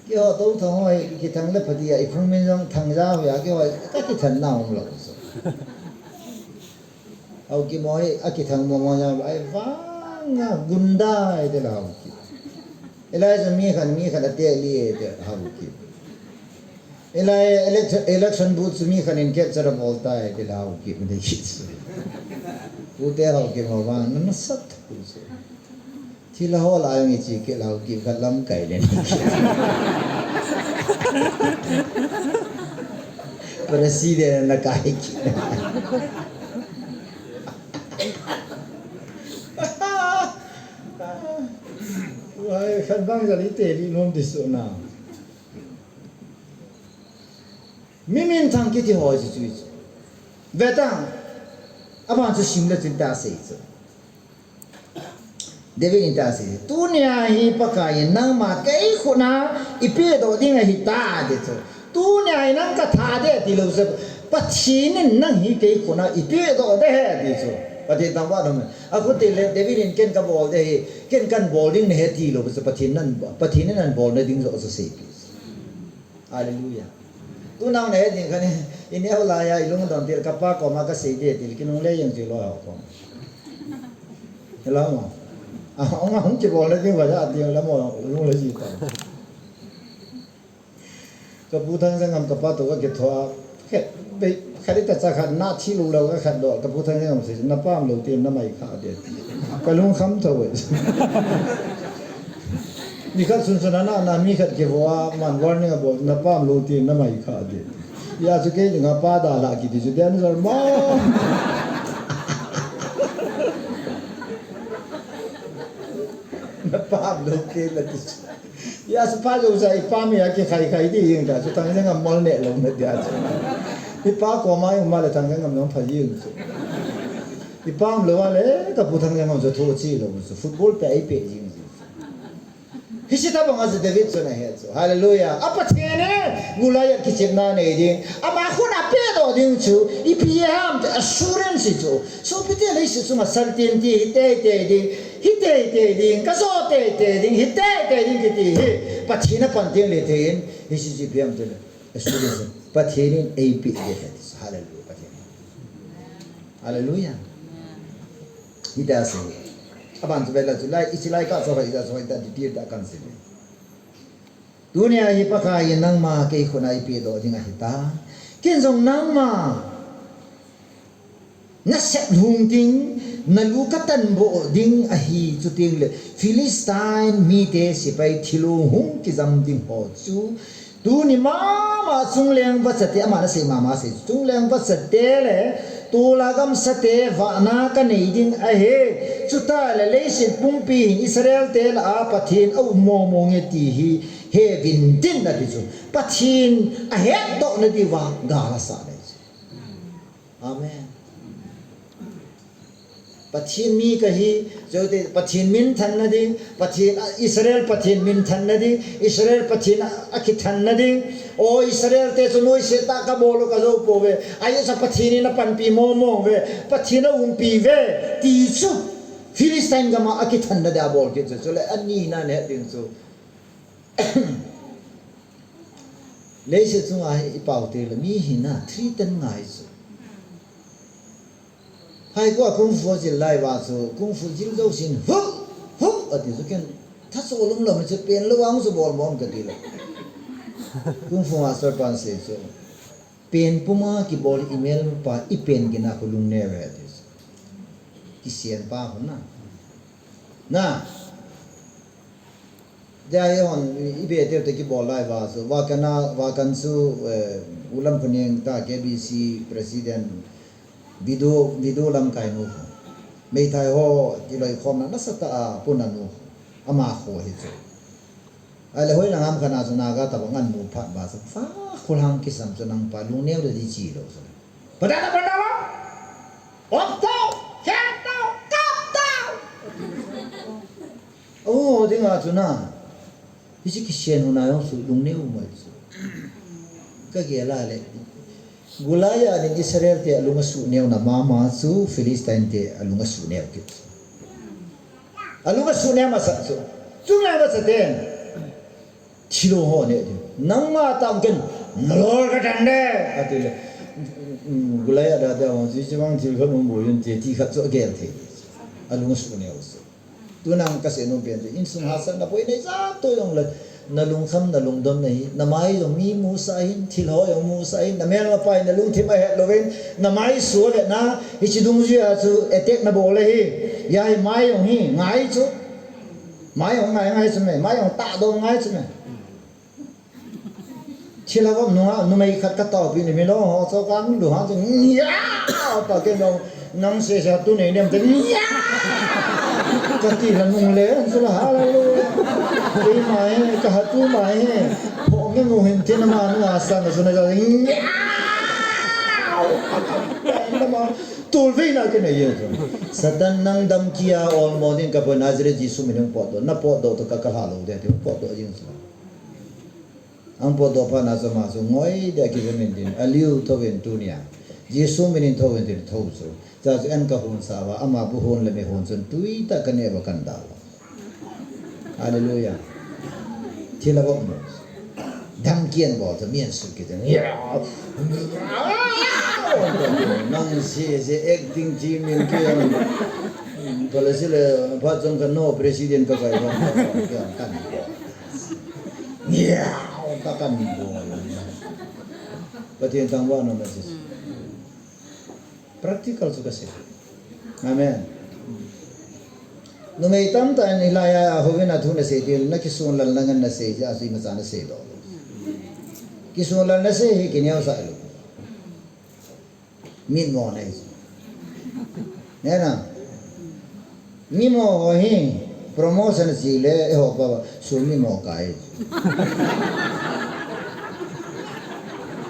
Keiho Touthang ho hi kithang le pha dia, iphung min jong Thangjao hi a, keiho hi kakithan na um lou so. Haokip mo hi akithang mo mo jong, ahivanga gunda hi ti le Haokip. Hilai jong mi khat, mi khat ate li hi ti Haokip. Hilai elec-, election booth chu mi khat in capture abol tai ti le Haokip ni kit so. Ute Haokip mo vang, na nasat thu so. Thilha ho lah a jong iche kit le Haokip khat lamkai le. President na kai kit. Khat bang jali te li nom ti su na. Mi minthang kiti ho chu chu chu. Ve ta. Aban chu sim le chin ta sei chu. David in ta sei. Tunia hi Pakai in nangma kei khut a i pedoh ding ahi ta ti chu. Tunia hi nang ka tha de ti lou chu. Pathen in nang hi kei khut a i pedoh de he ti chu. Pathen thangvah in um hen. Akhut te le David in ken ka bol de hi. Ken kan bol ding nahi ti lou chu. Pathen nan, Pathen in nan bol na ding jo chu sei pi. Hallelujah. Tunung nahi ding khat in, i neo lai a, i lungdon til, ka pa koma ka sei de til, kinungle jeng chu lou hao koma. Hello mo. A, hung, hung kibol le ding va ja ding la mo, lung le ji ta. Ka pu Thangjangam ka pa toh ka kitho a, khat, bei, khat ta cha khat na thi lou lou ka khat doh, ka pu Thangjangam sei, na pam lou ti, na mai kha de. Ka lung kham tho ve. Ni khat sunsun a na, na mi khat kivo a, man warning a bol, na pam lou ti, na mai kha de. Ya chu kei nga pa da la kiti chu danger mo. Na pam lou ti la ti chu. Ya chu pa lou sa i pam ya kikhai khai ti jeng ta chu Thangjangam mol ne lou na dia chu. I pa koma i um a le Thangjangam jong pha jeng chu. I pam lou a le ka pu Thangjangam chu tho chi lou chu. Football pe i pe jeng chu. Hiche tabang a chu David chun ahe chu. Hallelujah. A Pathen in Goliath kichepna nei ding. Ama khut a pedoh ding chu. Ipi ham ti assurance chu. Sopite leiset chunga sal tin ti hi teitei ding. Hi teitei ding. Ka jo teitei ding. Hi teitei ding kiti hi. Pathen a pan teng le thei in. Hiche chu ipi ham ti le. Assurance. Pathen in eipeh ding ahi. Hallelujah. Pathen. Hallelujah. Hiti ahi. Aban chu ve la chu lai, hiche lai ka chu hoi ta, chu hoi ta, detail ta kan sei. Tunia hi Pakai in nangma kei khut a i pedoh ding ahi ta. Ken jong nangma nasep lhung ding, na lu ka tan boh ding ahi, chuteng le Philistine mite sepai thilong hung kijam ding ho chu Tuni mama chungleng vachate, ama na sei mama sei, chungleng vachate le tula gamsate vahna ka nei ding ahi. Chuta le leiset pumpi hin Israel te lah a Pathen a um momo nge ti hi he vin tin ati chu. Pathen a hetdoh na diuva gal asa nei chu. Amen. Pathen mi kahi, chute Pathen minthanna ding, Pathen, Israel Pathen minthanna ding, Israel Pathen a, akithanna ding. O Israel te chu noise tah kabol u kajou pouve. Ahi chu Pathen in apanpi momo uve, Pathen aumpi uve. Ti chu Philistine gam a akithanna dia bol kit chu, chule anina neh ding chu. Leiset chunga hi i pau te le mi hina three ten ngai chu. Hai ko a kung fu jil lai uva chu, kung fu jil jousen, hu! Hu! Ati chu ken, tha chu lum lum chu pen lou ang chu bol bom kati le. Kung fu master pan sei chu. Pen puma kibol i mel pa i pen gina khu lungneo ve ati chu. Kisian pa khu na. Na. Dia hi hon i be teu te kibol lai uva chu, vakan a, vakan chu, eh, ulam khuneng ta K B C president, video, video lamkai nu. Meithai ho kiloikhomna nasatah a puna nu. Ama kho hi chu. Ahile hoilang ham khat a chu Naga tabang an mu phat uva chu. Fa khulhang kisam chu nang pa lungneo le di chi lou chu. Padana padana. Op tau, khen tau, kap tau. O, dinga chu na. Hiche Christian huna jong chu lungneo mai chu. Ka gel a le. Goliath in Israel te alung asuh neo na mama chu Philistine te alung asuh neo kit chu. Alung asuh neo masa chu. Chunga masa ten. Thilong ho neh ding. Nangma tah ken, nalol katan de, ati le. Mm, Goliath a dia hon, chi chi bang thil khat um bou in ti, ti khat chu agel thei. Alung asuh neo chu. Tuna ka sei nom pen chu, insung hahsatna boi nei jat to jong le, na lungkham, na lungdonna hi, na mai jong mi musah hin, thil ho jong musah hin, na melma pa hin, na lungthim ahet louvin, na mai suh ve na, hiche dungjui a chu attack na bol ahi, ya hi mai jong hi, ngai chu. Mai jong ngai ngai chu me, mai jong tah dom ngai chu me. Thilha vom nunga, numei khat ka taopi ni mi lo, ho cho ka lu ha chu, ya! Ta ke lo, nang se sa tu nei nem te, ya! Kati la nung le, an sula hallelujah. Kei mai, ka hatu mai. Ho me mu hin tin ma nu asa na suna ja. Tul ve na ke ne ye. Satan nang dam kia ol mo din ka po Nazareth Jesu min potdoh. Na potdoh to ka ka halo de, potdoh jing sa. Ang potdoh phat na chu ama chu ngoi dia kijamin tin, aliu thouvin tunia Jesu minin thouvin tin thou chu. Cha chu en ka hon sa uva, ama bu hon le me hon chun tui tah ka neh uva kan da uva. Hallelujah. Thil a bok mo. Dam kian bol chu mian su ki tin. Nang si si acting team in kian. Pala sile phat chun ka no president ka kai bol. Kian kan. Niau, ta kan bol. Pathen thangvahna message. Practical chu ka sei. Amen. Numei tamtah in hilai a houin a thu na sei til, na kisonlal na ngen na sei, ja sui macha na sei doh. Kisonlal na sei hi kineo sa lo. Mitmo nei. Nena. Mimo ho hi promotion si le eiho pa sum mimo kai.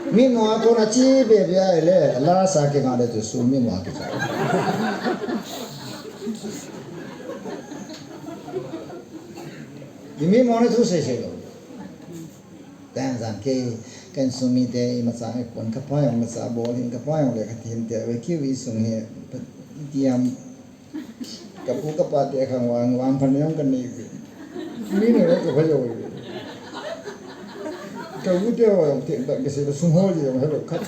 Mimo a kona chi be be a le la sa ke nga le tu sum mimo a ke cha. Mimo na thu sei sei lo. Tan jan ke, kan sumi te, imacha ipon, ka pa jong macha bol hin, ka pa jong le ka tin te, ve kiu isung hi, tiam, ka pu ka pa te khang vang, vang phan jong kan nei ve. Mi ne ka pa jong ve. Ka u te jong te, ta ke se sung ho jong hello khat.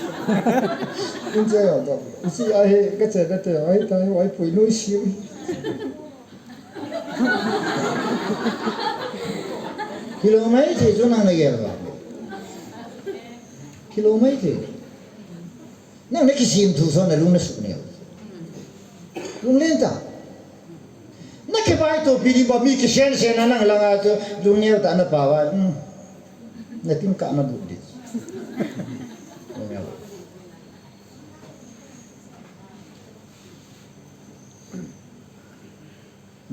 In che jong ta. Si a he, ka che ka te, ai ta, ai pui nu si. Kilou mai thei chu nang na gel va. Kilou mai thei. Nang na kisem thu so na lung na suk neo. Lunglen ta. Na ke bai to pi di ba mi kisen sen na nang langa chu lungneo ta na pa va. Hmm. Na tin ka na du di. Lungneo.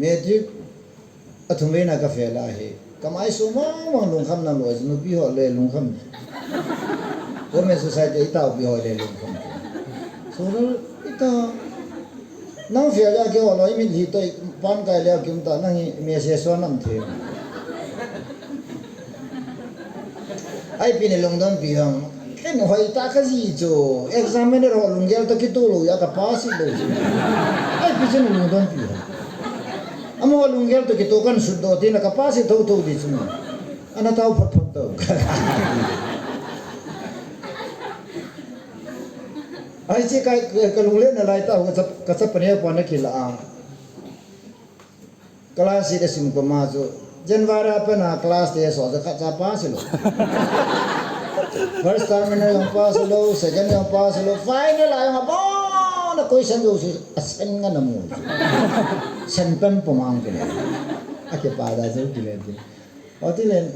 Matric a thum veina ka fail a hi. Ka mai sum mong mong lungkham na lo, nupi ho le lungkham. Women society i taupi ho le lungkham. So, i ta, nang fail a ke ho lo, i mit hi to, i pan kai le kim ta, nang hi message so nam the. Ai pi ne lungdon pi hang. Ken hoi ta ka ji chu. Examiner ho lunggel to kito lo ya ka pass lo chu. Ai pi chen lungdon pi hang. Amo lunggel to kito kan sut do tin ka pass tho tho di chu. Ana tau phot phot to. Ai chi kai ka lunglen na lai ta ka chap ka chap ne pa na kila a. Class eight a sim koma chu January a pat na class test so chu khat cha pass lou. First term na jong pass lou, second jong pass lou, final a jong abon a question jouse a sen nga na mu chu. Sen pen pum ang kile. A kipa da chu kile ti. Oti len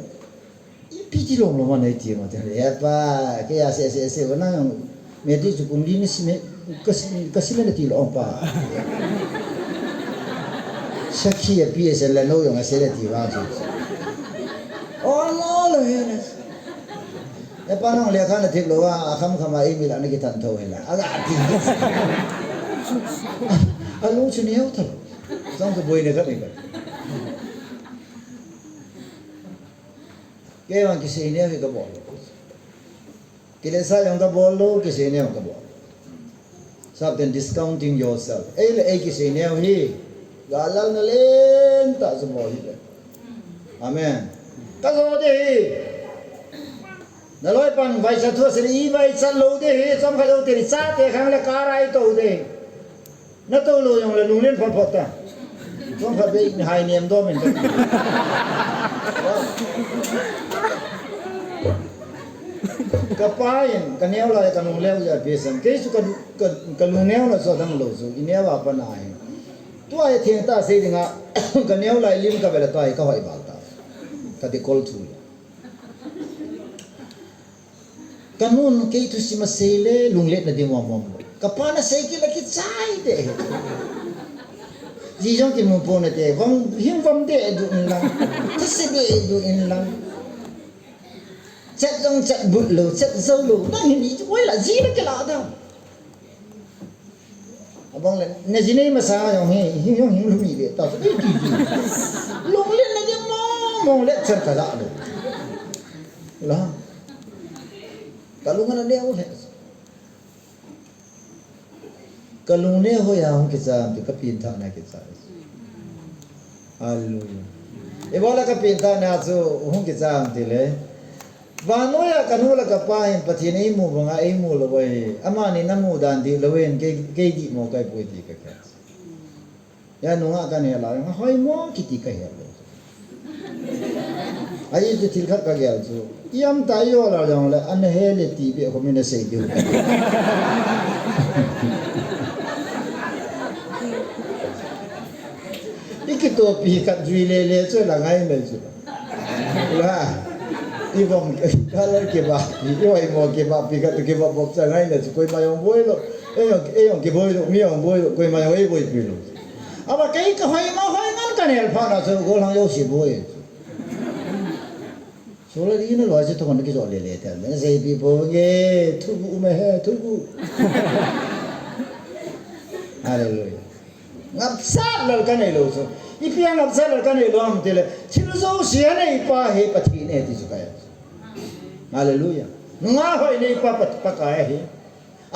Ipi ti lom lom anei ti ma te. He pa, kei a se, se, se, va nang, matric chu kum li ni sim e, ka sim, ka sim e na ti lom pa. Sakhi a P S L la no jong a se le ti vang chu. O mo lo he na. E pa nang lekha na thik lou a, a kham kham a email a na kithan tho he la. A ga ti. A lung chu neo tho. Jong chu boi ne ka ni ka. Kei vang kisei neo hi ka bol lou. Kilesa jong ka bol lou, kisei neo ka bol. Sap ten discounting yourself. Ei le ei kisei neo hi. Ga lal na len ta chu bol hi le. Amen. Ka jo de hi. Na loi pan vai sa thua seri vai sa lou de hi. Som ka lou te ri sa te khang le ka rai to de. Na to lou jong le lunglen phot phot ta. Kong khat bei ni hai nem do men ta. Ka pa in, ka neo lai ka nung leo ja pe san. Kei chu ka, ka, ka lung neo na so dang lou chu. I neo a pa na hi. Tua hi theng ta sei dinga, ka neo lai lim ka bela tua hi ka hoi bal ta. Ka di kol thu. Ka nun kei thusim a sei le lunglet na ding mong mong. Ka pa na sei kit le kichai te. Ji jong kimu pon nate, vang hing vam de du in lang. Thase de du in lang. Chat jong chat but lou, chat jou lou. Nang hin i chu oi la, ji la kila da. Abang le, na ji nei masa jong hi, hing jong hing lhumi ve ta, so, eh, ti, ti. Long le na de mo, mo le chan ka ja lou. La. Ka lung ana neo le. Ka lung neo ho ya hung kicham ti ka pengthah na kicham. Hallelujah. Ibola ka pengthah na chu hung kicham ti le. Vannoi a ka nu le ka pa hin Pathen eimu banga eimu lou ahi. Amani na mu dan dih lou hin kei, kei dih mo kai poi ti ka khen. Ya nunga ka neh lai, nga hoimo kiti ka he lou. Ahi chu thil khat ka gel chu. Iam ta i ol a jong le, ana he le ti beh khomin asei diu. I kitopi khat jui le le chu la ngai mai chu. La. I vom ka la kiba. I hoimo kiba pi khat kiba bop cha ngai na chu koima jong boi lou. Ei jong, ei jong kiboi lou, mi jong boi lou, koima jong ei boipi lou. Ama kei ka hoimo hoi ngan ka nel phat na chu golhang jouse boi. Solar in a loi chu thon ki jo le le tel. Me sei pi po nge, thugu me he, thugu. Hallelujah. Ngapsat lal ka nei lou chu. Ipi a ngapsat lal ka nei lou ham ti le, thil jouse a nei pa hi Pathen ahi ti chu ka he. Hallelujah. Nunga hoi nei pa Pat-, Pakai ahi.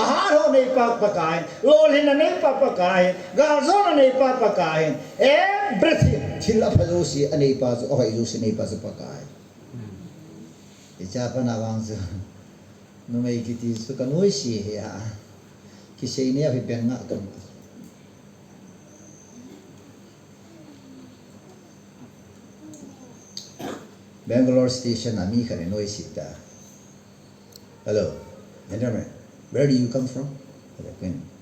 Ahat ho nei pa Pakai, lolhinna nei pa Pakai, galjona nei pa Pakai, everything, thil apha jouse a nei pa chu, ahoi jouse nei pa chu Pakai. Icha pa na vang chu, numei kiti chu ka noise hi a, kisei nei a hi pen nga ka. Bangalore station a mi khat in noise ta. Hello, gentlemen, where do you come from?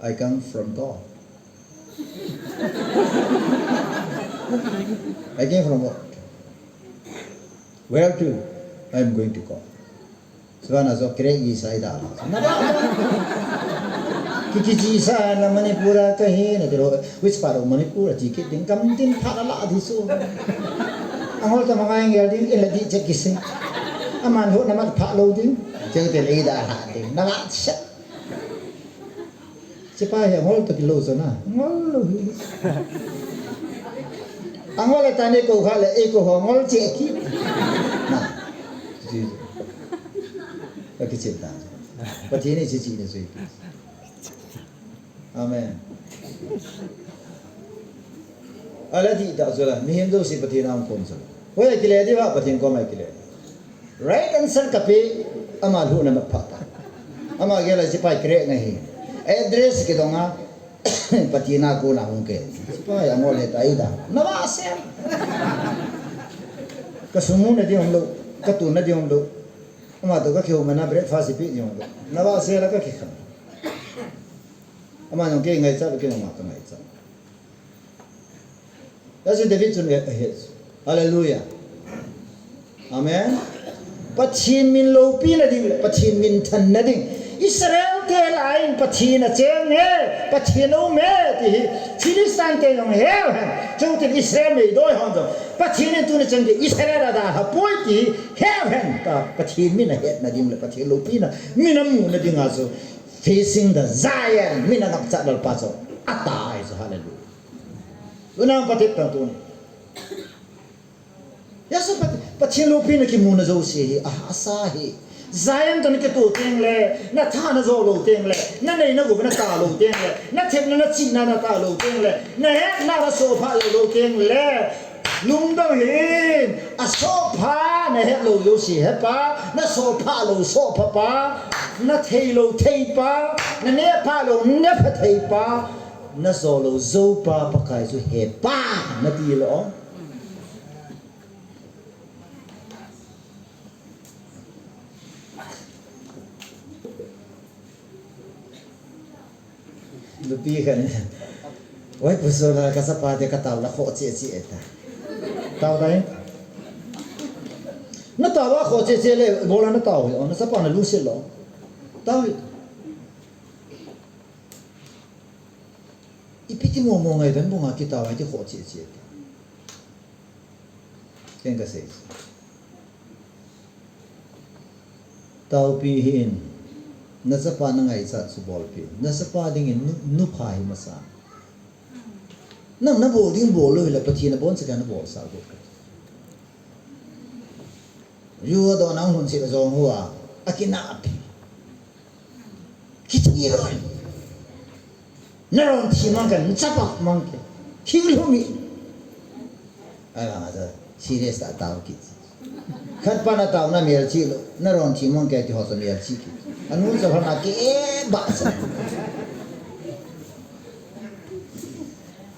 I come from God. I came from what? Where to? I am going to God. Sivana jo kre i sai da. Na ba. Ki ki ji sa na Manipur a ka hi na tiro. Which part of Manipur a ti ki ding kam tin pha la la di su. Angol ta mangai ngel ding ila di che ki se. Aman ho na mat pha lo ding. Che te le da ha ding. Na la sa. Sepai hi angol toh kilou chu na. Angol lou hi. Angol le tani ko kha le, eh, ko ho angol che ki. Na. Ji. Ka kichen ta. Pathen in che che na chu. Amen. Ala di ta chu la, mihem jouse Pathen a um khom chu. Hoi a kile di ba, Pathen koma kile. Right answer ka pe, ama lhuhna mat pha ta. Ama gel a sepai kre ngai hi. Address kidong a, Pathen a kona hung kei. Sepai angol le ta i da. Na ba se. Ka sum mu na di um lou, ka tun na di um lou. Ama toh ka kihouna breakfast ipi di um lou. Na ba se la ka kikhen. Ama jong kei ngaicha, kei jong ama ka ngaicha. That's what David chun he, he. Hallelujah. Amen. Pathen min loupina ding, Pathen min thanna ding. Israel te lah a hin Pathen acheng e, Pathen aum e, ti hi. Philistine te jong he hen. Chutin Israel meidoi hon jong. Pathen in tuni chan gei Israel adalha poi ti hi. He hen ta. Pathen min ahetna ding le Pathen loupina min amuna ding a chu. Facing the giant, min angapcha lal pa chu. Atai chu, hallelujah. Tuna Pathen tang tuni. Yasu Pat-, Pathen loupina kimuna jouse hi, ah, asa hi. Giant toh na kitoh teng le, na tha na jo lou teng le, na nei na gou na ta lou teng le, na thepna na chihna na ta lou teng le, na hetna na sopha lou lou teng le, lungdong hin, asopha na het lou jouse hepa, na sopha lou sopha pa, na thei lou thei pa, na nepha lou nepha thei pa, na jo lou jou pa Pakai chu hepa, na ti lou. Nupi khat in, oi, Pu Sona, ka chapa te ka tao la kho che che ta. Tao dai. Na tao la kho che che le, bola na tao, na chapa na lungset lou. Tao. Ipi ti momo ngaidam bunga kitao a iti khoh cheh cheh ta. Ken kasei. Taopi hih in, nachapa nangaichat chu bolpeh in. Nachapa dingin nu, nupha hi masa. Nang nabol ding bol lou hile Pathen in abonchauva nabolsah got kati. Ju adoh nang hun cheh jong hua, akinahpi. Kithi lou. Naron thi mang kei, nachapa mang kei. Thing lhum hi. Ahivang a chu serious tah a tao kit. Khat pa natao na melchih lou. Naron thi mang kei ti ho chu melchih kit. Anu chu hon a kibahsah.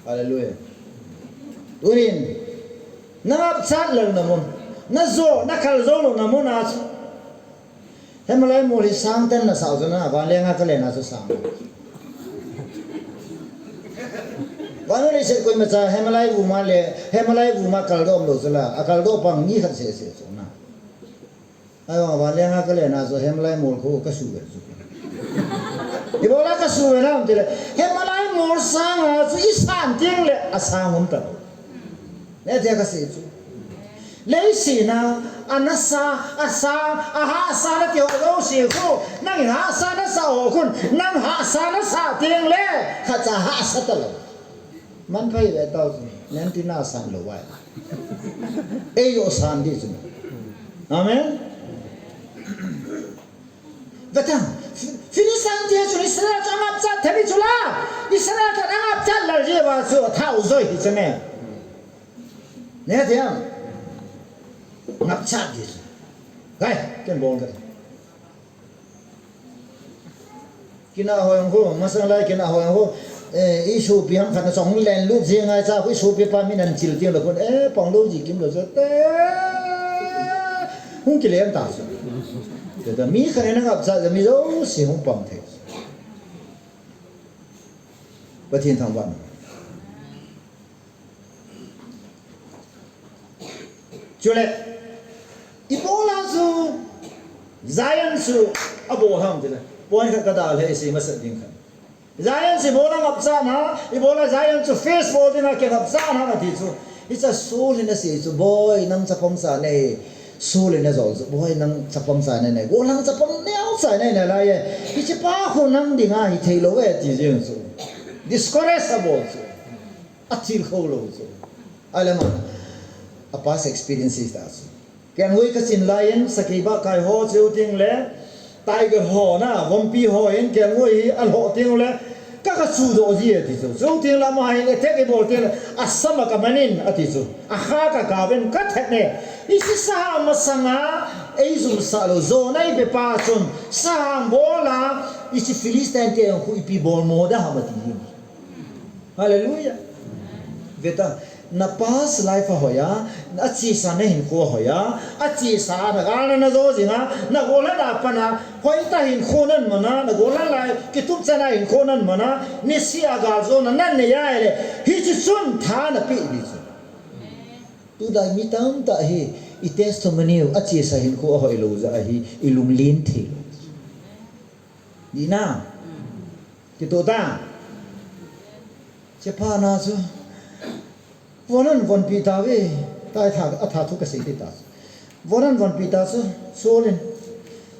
Hallelujah. Tunin, nangapchat lou na mun. Najo, nakal jou lou na mun a chu. Himalai mol hi sang ten nasah u chu na, vanlenga kalen a chu sang. Vannoi leiset koimacha, Himalai vuma le, Himalai vuma kaldoh umlou chu la, akaldoh pang mi khat seh seh chu na. Ahivang vanlenga kalen a chu Himalai mol khu kasuh ve chu. Ibola kasuh ve nam tile, Himalai mol sanga chu isan teng le asang um talou. Netia kasei chu. Leiset a, anasa, asang, ahahsa nati ho jouse khu, nangin hahsa nasah ho khun, nang hahsa nasah teng le, khatcha hahsa talou. Manpha ve tao chu, nenti nasan lou vai. Eiho san di chu. Amen. Vetan, Philistine te chu Israel chu angapchat thei chu la. Israel te angapchat lal jeh uva chu athao joi hi chu ne. Netia. Ngapchat di chu. Gai, ken bol kati. Kinah ho jong khu, masang lai kinah ho jong khu, eh, isopi ham khat na chong len lut jing ngai cha khu isopi pa min anchil teng le khun, eh, pang lou ji kim lou chu te. Hung kilem ta chu. Te ta mi khat in angapchat jeh mi jouse hung pang thei. Pathen thangvah. Chule, ibola chu, Zion chu, abol ham tile. Point khat kadalha e, sei masat ding khat. Zion chu ibola ngapchatna, ibola Zion chu face bol dinga kingapchatna nati chu. Hiche Saul in asei chu, boi, nang chapang cha nei. Saul in ajol chu, boi, nang chapang cha nei nei. Gollhang chapang neocha nei nei lai e. Hiche pa khu nang dinga hithei lou e, ti jeng chu. Discourage abol chu. Athil khou lou chu. Ahile ama, a past experiences ta chu. Kelngoi kachin laiyin, sakei bahkai ho cheu teng le, tiger ho na, vampire ho in kelngoi hi alhoh teng le, ka, kachudoh ji e ti chu. Chuteng le ama hin attack eibol teng le, asam a kaman in ati chu. Akha kagao in kathat ne. Hiche sahang masanga, eijumsah lou, jona eipe pa chun, sahang bol a, hiche Philistine te jong khu ipi bol mo da ham ati jin. Hallelujah. Vetan, na past life ahoi a, achesa nahinkho ahoi a, achesa a nagalna najo jing a, nagolhang a pat a, hoitah hinkho naman a, nagolhang lai, kitup chan a hinkho naman a, niseh a galjona nanei a ahile, hiche chun tha napeh ding chu. Tulai mi tamtah hi, i testimony u, achesa hinkho ahoi lou jeh a hi, ilunglen thei lou. Dina. Kitoh ta. Hiche pa na chu. Von un vonpeh tauve. Tai tha, atha thu kasei thei ta chu. Von un vonpeh ta chu. Saul in.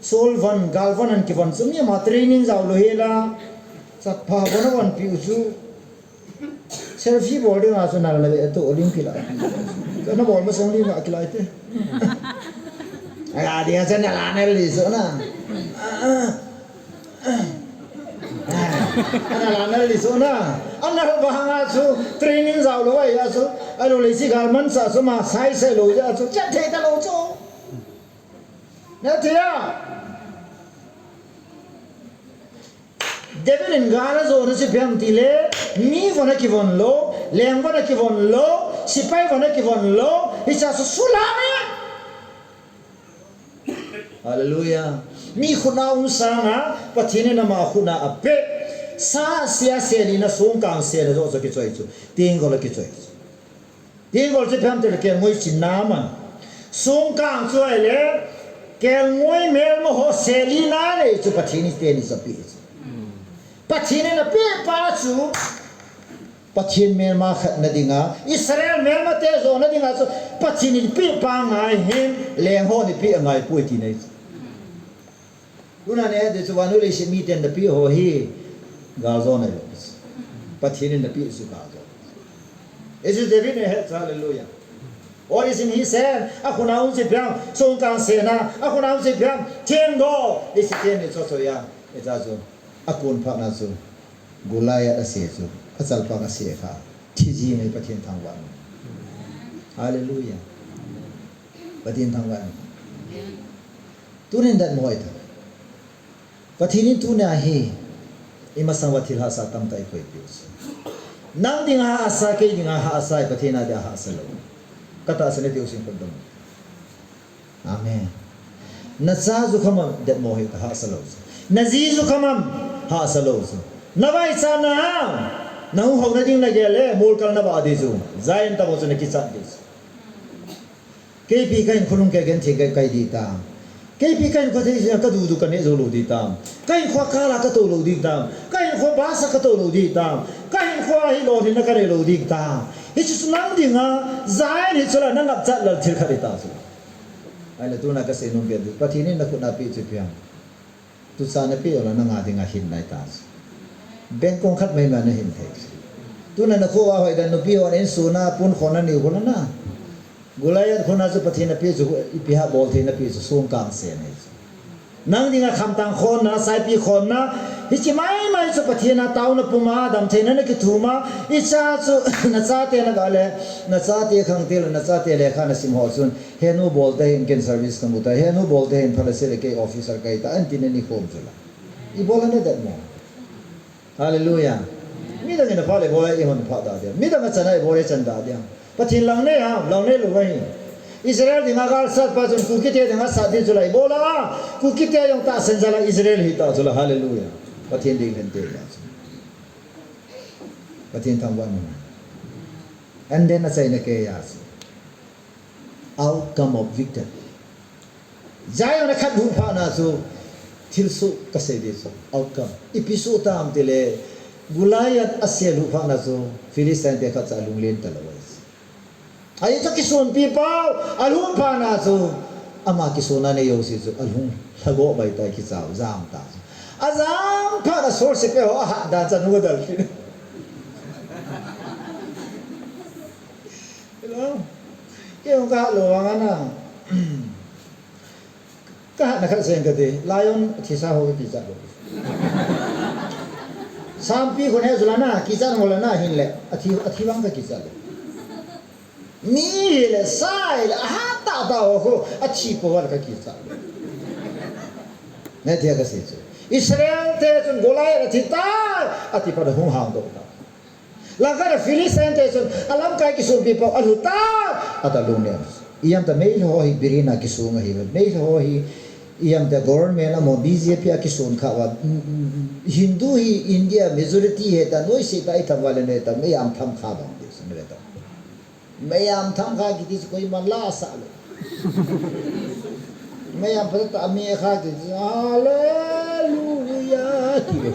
Saul von, gal von in kivon chu. Mi ama training jao lou hel a. Chapa von a vonpeh u chu. Selfie bol dinga chu nal na ve tu Olympic la. Kana bol masang dinga kilai te. Aga dia cha nala nal li so na. Ana la nal li so na. Ana ba hanga chu training jao lou ai a chu. Alo le si gal man sa so ma sai sai lou ja chu. Chat thei ta lou chu. Na thia. David in gal ajona chu ipi ham tile, mi von akivon lou, leng von akivon lou, sepai von akivon lou, hiche chu sulha e. Hallelujah. Mi khut a um sanga, Pathen in ama khut a apeh. Sa sia selina songkang sena joh chu kichoi chu. Tenggol a kichoi chu. Tenggol chu ipi ham tile kelngoi chinna aman. Songkang chu ahile, kelngoi melma ho selina nei chu Pathen in teni chu apeh chu. Pathen in apeh pa chu, Pathen melma khatna dinga, Israel melmate jona dinga chu Pathen in eipeh pa ngai hin, leng hon eipeh angai poi tina ahi. Tuna neihet diu chu vannoi leiset miten napeh ho hi galjona ahi. Pathen in napeh chu galjona. Hichu David in ahet, hallelujah. All is in his hand. Akhut a um chu ipi ham, songkang sena, akhut a um chu ipi ham, thengdoh, hiche theng ni chu chu ya, hiche chu. Akon phat na chu, Goliath ase chu, achalpang ase kha, thi jing ahi. Pathen thangvah in. Hallelujah. Pathen thangvah in. Tunin datmo hita. Pathen in tuna hi, imasang uva thil hahsa tamtah eikoi piu chu. Nang dinga hahsa, kei dinga hahsa, Pathen a dia hahsa lou. Katahsan e tiu sing khut dong. Amen. Nacha chu khamam, datmo hita, hahsa lou chu. Naji chu khamam, hahsa lou chu. Navaichatna ham, nahung houna ding nagel le, molkal navah ding chu. Zion tah bou chu nakichat ding chu. Keipi kahinkho lungkei genthei kahi ding tam. Keipi kahinkho thei jeh a kadudu kaneh jou lou ding tam. Kahinkho a kal a katou lou ding tam. Kahinkho bus a katou lou ding tam. Kahinkho a hi lolhinna kanei lou ding tam. Hichu chu nang dinga, Zion hichu la nangapchat lal thil khat hita chu. Ahile tuna kasei nom pen chu, Pathen in nakhut a apeh chu ipi ham. Tuchan napeh u la nanga dinga hinna ahi ta chu. Bengkong khat maimai nahin thei chu. Tuna nakho a hoidan nupi hon insung a pon khonna nei u la na. Goliath khut a chu Pathen in apeh chu ipi ham, bolthei napeh chu songkang sena ahi chu. Nang dinga khamtang khonna, saipi khonna, hiche maimai chu Pathen a taona puma, damtheina nakithum a, hiche a chu nachate nagah le, nachate khangte le, nachate lekha nasim ho chun, He nu, bol tahih in, ken service kamu tai. He nu, bol tahih in, phatseh le kei officer kahi tai, antin nakhom chu la. Ibola nadat mo. Hallelujah. Midang in aphah le bol a, eihon phah da dia. Midang achan a, ibol a ichan da dia. Pathen lang nei ham, lang nei lou ahi. Israel dinga galsat pa chun Kukite dinga sat ding chu la ibola. Kukite jong tahsan jal a Israel hita chu la. Hallelujah. Pathen ding lhente ta chu. Pathen thangvah in. And then achaina kei a chu. Outcome of victory. Zion a khat lhuh phat na chu thilsoh kasei ding chu. Outcome. Ipi soh tam tile Goliath ase lhuh phat na chu Philistine te khat cha alunglen talou ahi. Ahi chu kisonpi pau, alhuh phat na chu ama kisonna nei jouse chu alhung lhago bai tai, kichao jam ta chu. Ajam phat na solchah pe ho ahat dan chu anu adal kit. Hello. Kei jong kahat lou vang ana. Kahatna khat seiyin kati, lion thisa ho kakichat lou. Sampi khun he chu la na, kichat ho la na hinle, athi, athi vang kakichat lou. Mi hile, sa hile, ahat tah tah ho khu, athi pou vang kakichat lou. Nahet thei a kasei chu. Israel te chun Goliath athi tai, ati phat a hung hangdoh tai. Langkhat a Philistine te chun alamkai kisonpi pau alhu tai, ati lungnem. Ijemtia meilhei ho hi birin a kisong ahi, meilhei ho hi ijemtia government amaho B J P a kison kha uva, mm, mm, mm, Hindu hi India majority ahi tia noise tah a itham uva le nei ta, mei-am tham kha bang ti chu nei ta. Mei-am tham kha kiti chu koiman la asah lou. Mei-am phatah tah a mi kha kiti chu, hallelujah, ti lou.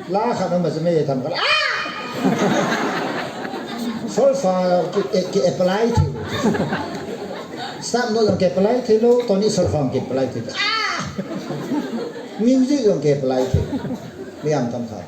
La khat na ma chu mei tham kha. Ah! Solfa ki, eh, ki apply thei lou. Staff note jong ki apply thei lou, tuni solfa ki apply thei lou. Ah! Music jong ki apply thei lou. Mei-am tham kha.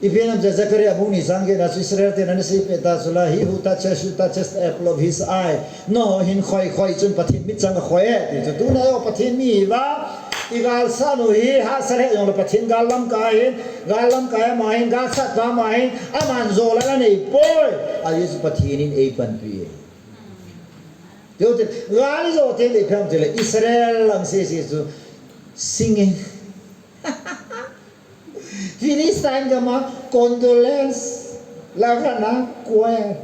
Ipi ham itile Zechariah bung ni chang get na chu Israel ten ana seipeh ta chu la, "He who touches you touches the apple of his eye." Nangho hin khoi khoi chun Pathen mitchang akhoi e, ti chu tuna jong Pathen mi hiuva, igalsat u hi hahsa lheh jongle Pathen gal lamkai ahin, gal lamkai ama ahin, galsat pa ama ahin, aman jol a la nei poi. Ajeh chu Pathen in eipanpi e. Tiu te, gal ijo teng le ipi ham itile Israel lang sese chu singing. Philistine gam a condolence. Langkhat na choir.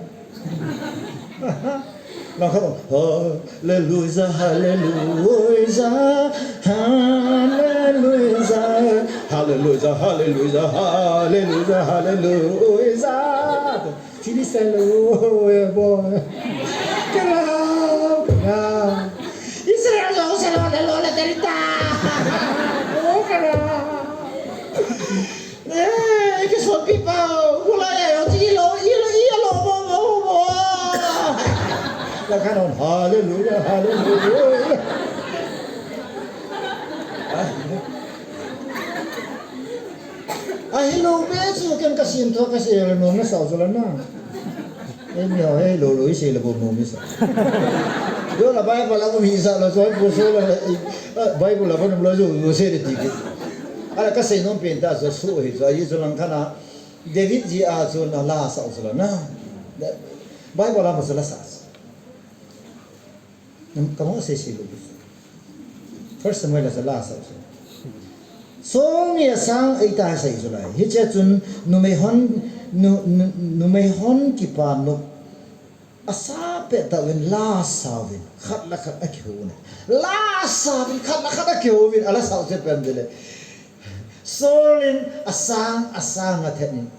Langkhat na, hallelujah, hallelujah, hallelujah, hallelujah, hallelujah, hallelujah, hallelujah. Philistine le, oh, yeah, boy. Kala, kala. Israel jong selo le lo le delta. Oh, kala. Pi pa, Goliath, ilo, ilo, ilo, bo, bo, bo. La kanon, hallelujah, hallelujah. Ahilou be chu ken kasim tho kasei le nom nasao chu la na. Ei mi ho, ei lo lo isei le bou nom isa. Yo la Bible la bou mi isa la so, bou so la, eh, Bible la bou nom la jo, jo sei le ti ke. Ala kasei nom pen ta so, so hi so, ahi so lang kana. David ji a chu na la sao chu la na. Bible la ma chu la sa chu. Nam kamo sei sei lo. First Samuel la chu la sao chu. Saul mi asang ei ta sei chu lai. Hiche chun numei hon, nu, nu, numei hon kipa nop asa peh tauvin la sauvin, khat le khat akihou ne. La sauvin, khat le khat akihou vin, ala sao chu pen dele. Saul in asang, asang athat in.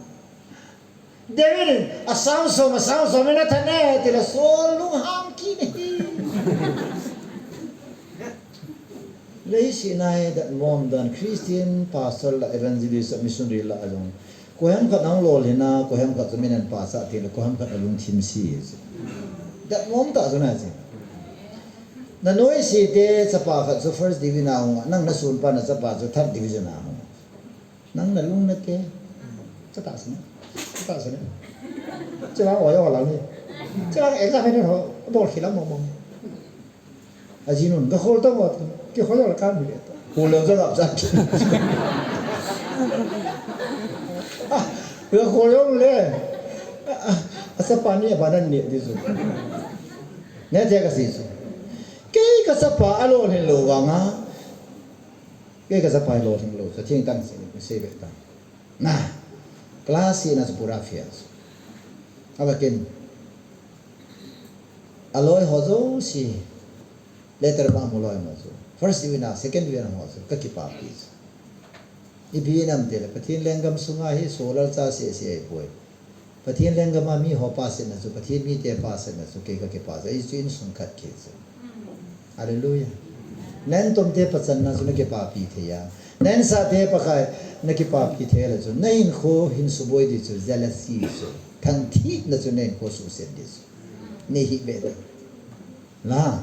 David in asang som, asang som in athat ne, tile Saul lunghang kit ne. Leiset a hi datmo umdan Christian pastor la, evangelist la, missionary la jong. Koiham khat nang lolhin a, koiham khat chu min an pachat teng le, koiham khat alungthim se. Datmo um tah chu na chu. Na noise te chapa khat chu first division a hung a, nang na sonpa na chapa chu third division a hung. Nang na lung na te. Chata sina. Chata sina. Chila o yo la ni. Chila exam ni ho. Bol khila mo mo. Ajinun, ga khol to mo, ki khol la kan mi le. Khol la ja la ja. Ah, ga khol yo le. Ah, asa pani abanan ni di su. Ne te ka si su. Kei ka chapa alolhin lou vanga. Kei ka chapa alolhin lou, sa thing tang se, se be ta. Na, class hi na chu pura fail. Ava ken. Aloi ho jouse. Letter ba mu loi mo chu. First division a, second division a ho chu. Ka kipapi chu. Ipi nam tile, Pathen lenggam sunga hi Saul lal cha se se ahi poi. Pathen lenggam a mi ho pass na chu, Pathen mite pass na chu, kei ka kipa chu, ei chu insung khat kei chu. Hallelujah. Nen tom te pachan na chu na kipapi thei a. Nen sa te Pakai na kipapi thei le chu. Na hinkho hin suboi di chu, jealousy chu. Thang thi na chu na hinkho susen di chu. Nei hi be le. La.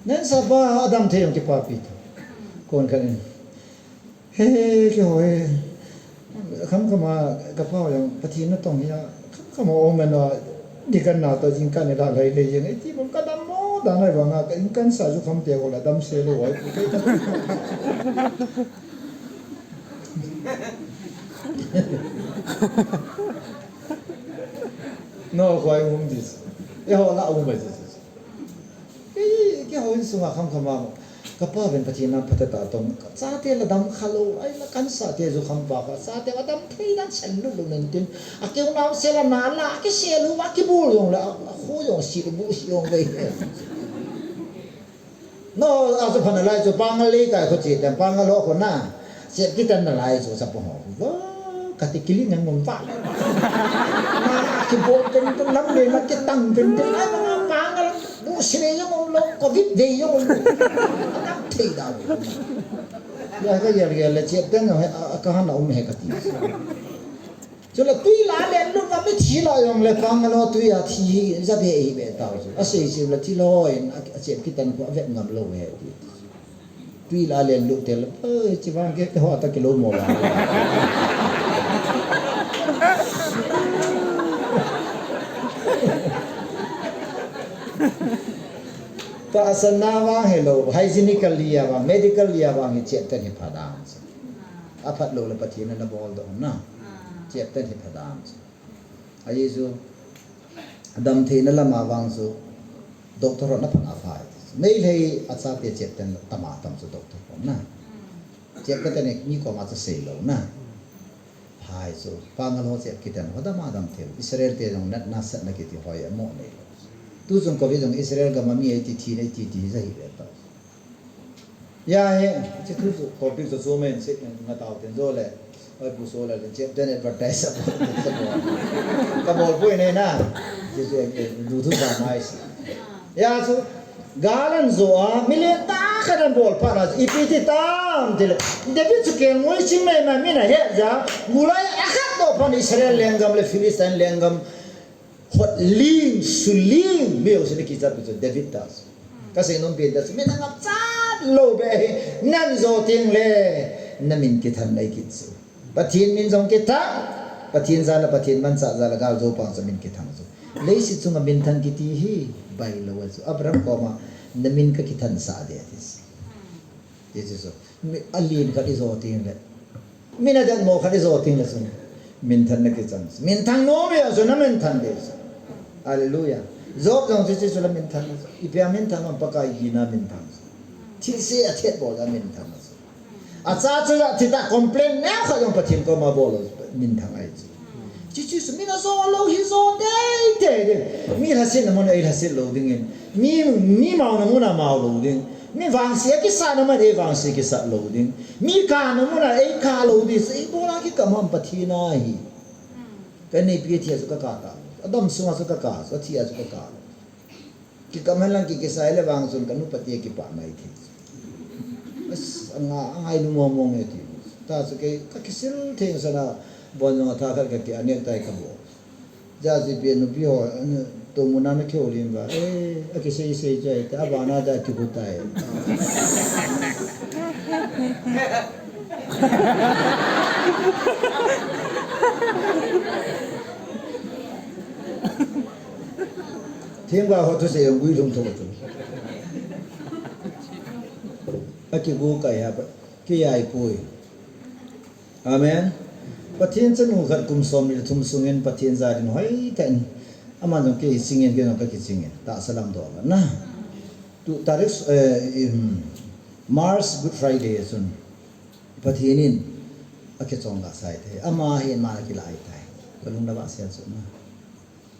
Nen sa pa adam thei jong kipapi thei. Kon khat in. He, he, keiho he. Khamkham a, ka pau jong, Pathen natong hi a, khamkham a um e na, dikan na to jingkah ni la lai lei jeng, iti bang ka dammo, dan ai bang a, ka in kan sa ju kham te ko la dam se lo ai. No, khoi um this. E ho la um ai this. Kei, keiho insunga khamkham a, ka pa ven Pathen a phatah a tong, ka chate la dam kha lou, ai la kan sa te ju kham pa kha, chate va dam thei dan sen lut lut nen tin, a keu nau se la na la, a kisel u va kibul jong la, a, a khu jong si bu si jong vei. No, a chu phan a lai chu pangal lei kai kho chi tem pangal ho kho na. Chep kitan na lai chu sa po ho. Va, ka ti kiling ngan mun va. Na, ki bol ten ten lam le na ki tang ten ten. Ai, na, pangal, bu si le jong um lo, covid de jong um lo. Ka thei da. Ya ka yar yar le chep ten he, a, a ka han a um he ka ti. Chule tui la len lut va mi thi la jong le pangal ho tui a thi hi ja be hi be tau chu. A sei sei la thi lo in a, a chep kitan ko a vet ngam lo he ti. Tui la len lut te le, oi, chi vang ke, ke ho ta kilo mo la. Tahsan na vang hello, hygienically a vang, medically a vang hi chep ten hi pha dan. A phat lou le Pathen in ana bol doh na. Chep ten hi pha dan. Ahi chu, damtheina lama vang chu, doctor hon aphat a phai. Meitei a chate chep ten tama tam chu doctor hon na. Chep ka ten mi koma chu sei lou na. Phai chu, pangal ho chep kiten ho dama damthei. Israel te jong natna satna kiti hoi amo nei lou. Tu chung covid jong Israel gam a mi eiti thi nei ti ti hi ja hi ve ta. Ya he, chi thu chu, topic chu chu men chi, nga tau ten jo le, oi pu so le, chi ten advertise a bol, ka bol poi nei na, chi chu, eh, du thu sa mai si. Ya chu, galan jo a, mi le ta kha dan bol pa na, ipi ti tam, ti le, David chu kel ngoi ching mai ma, mi na he ja, gulai a khat Toh phan Israel lenggam le Philistine lenggam hot ling, su ling, mi ho sina kichat pi chu David ta. Ka sei nom pen ta chu, min angap chat lou be hi, nan jo teng le, na min kithang nai kit chu. Pathen min jong kithang, Pathen jal a, Pathen manchah jal a, gal jo pang chu min kithang chu. Leiset chunga minthang kiti hi, bai lou a chu. Abraham koma, na min ka kithangsah de, ati chu. Ti chu chu. Mi, a lin khat i jo teng le. Min a den mo khat i jo teng le chun. Minthang na kichang. Minthang nom a chu na minthang de chu. Hallelujah. Job jong chu chu la minthang. Ipi a minthang a Pakai gina minthang. Thilse a thet bol a minthang. A cha chu la thita complain neo khat jong Pathen koma bol minthang ahi chu. Chuche chu min a jo lou hi jo teitei ding. Mi lhaset na mun a ei lhaset lou ding in. Mi, mi mao na mun a mao lou ding. Mi vangse a kisa na mun a ei vangse kisa lou ding. Mi kap na mun a ei kap lou ding. Chu ei bol a kikap ham Pathen ahi. Ka neipi a thi a chu ka kap ta. A dam sunga chu ka kap. A thi a chu ka kap. Kikap hen lang ki, kisai le vang chun ka nupa te kipah mai thei. As, anga, angai nu mong mong e ti. Ta chu kei, ka kisil theng sana, bon jong a tha khat ka ki, a necktie ka bol. Ja chu ipi nupi ho, an, to muna na kihou lin va. Eh, a kisei sei chai, ta bana ja kibu tai. Themgao ho thusei jong guilhung tho chu. Akigu kai ha, kei a ipui. Amen. Pathen chanu khat kum som ni le thum sungin Pathen jal in hoitah in. Aman jong kei chingin, kei jong ka kichingin. Tahsa lam doh na. Tu tarik, eh, im, March Good Friday chun. Pathen in akichonga sai thei. Ama hin ama na kilai tai. Ka lung na ba sia chu na.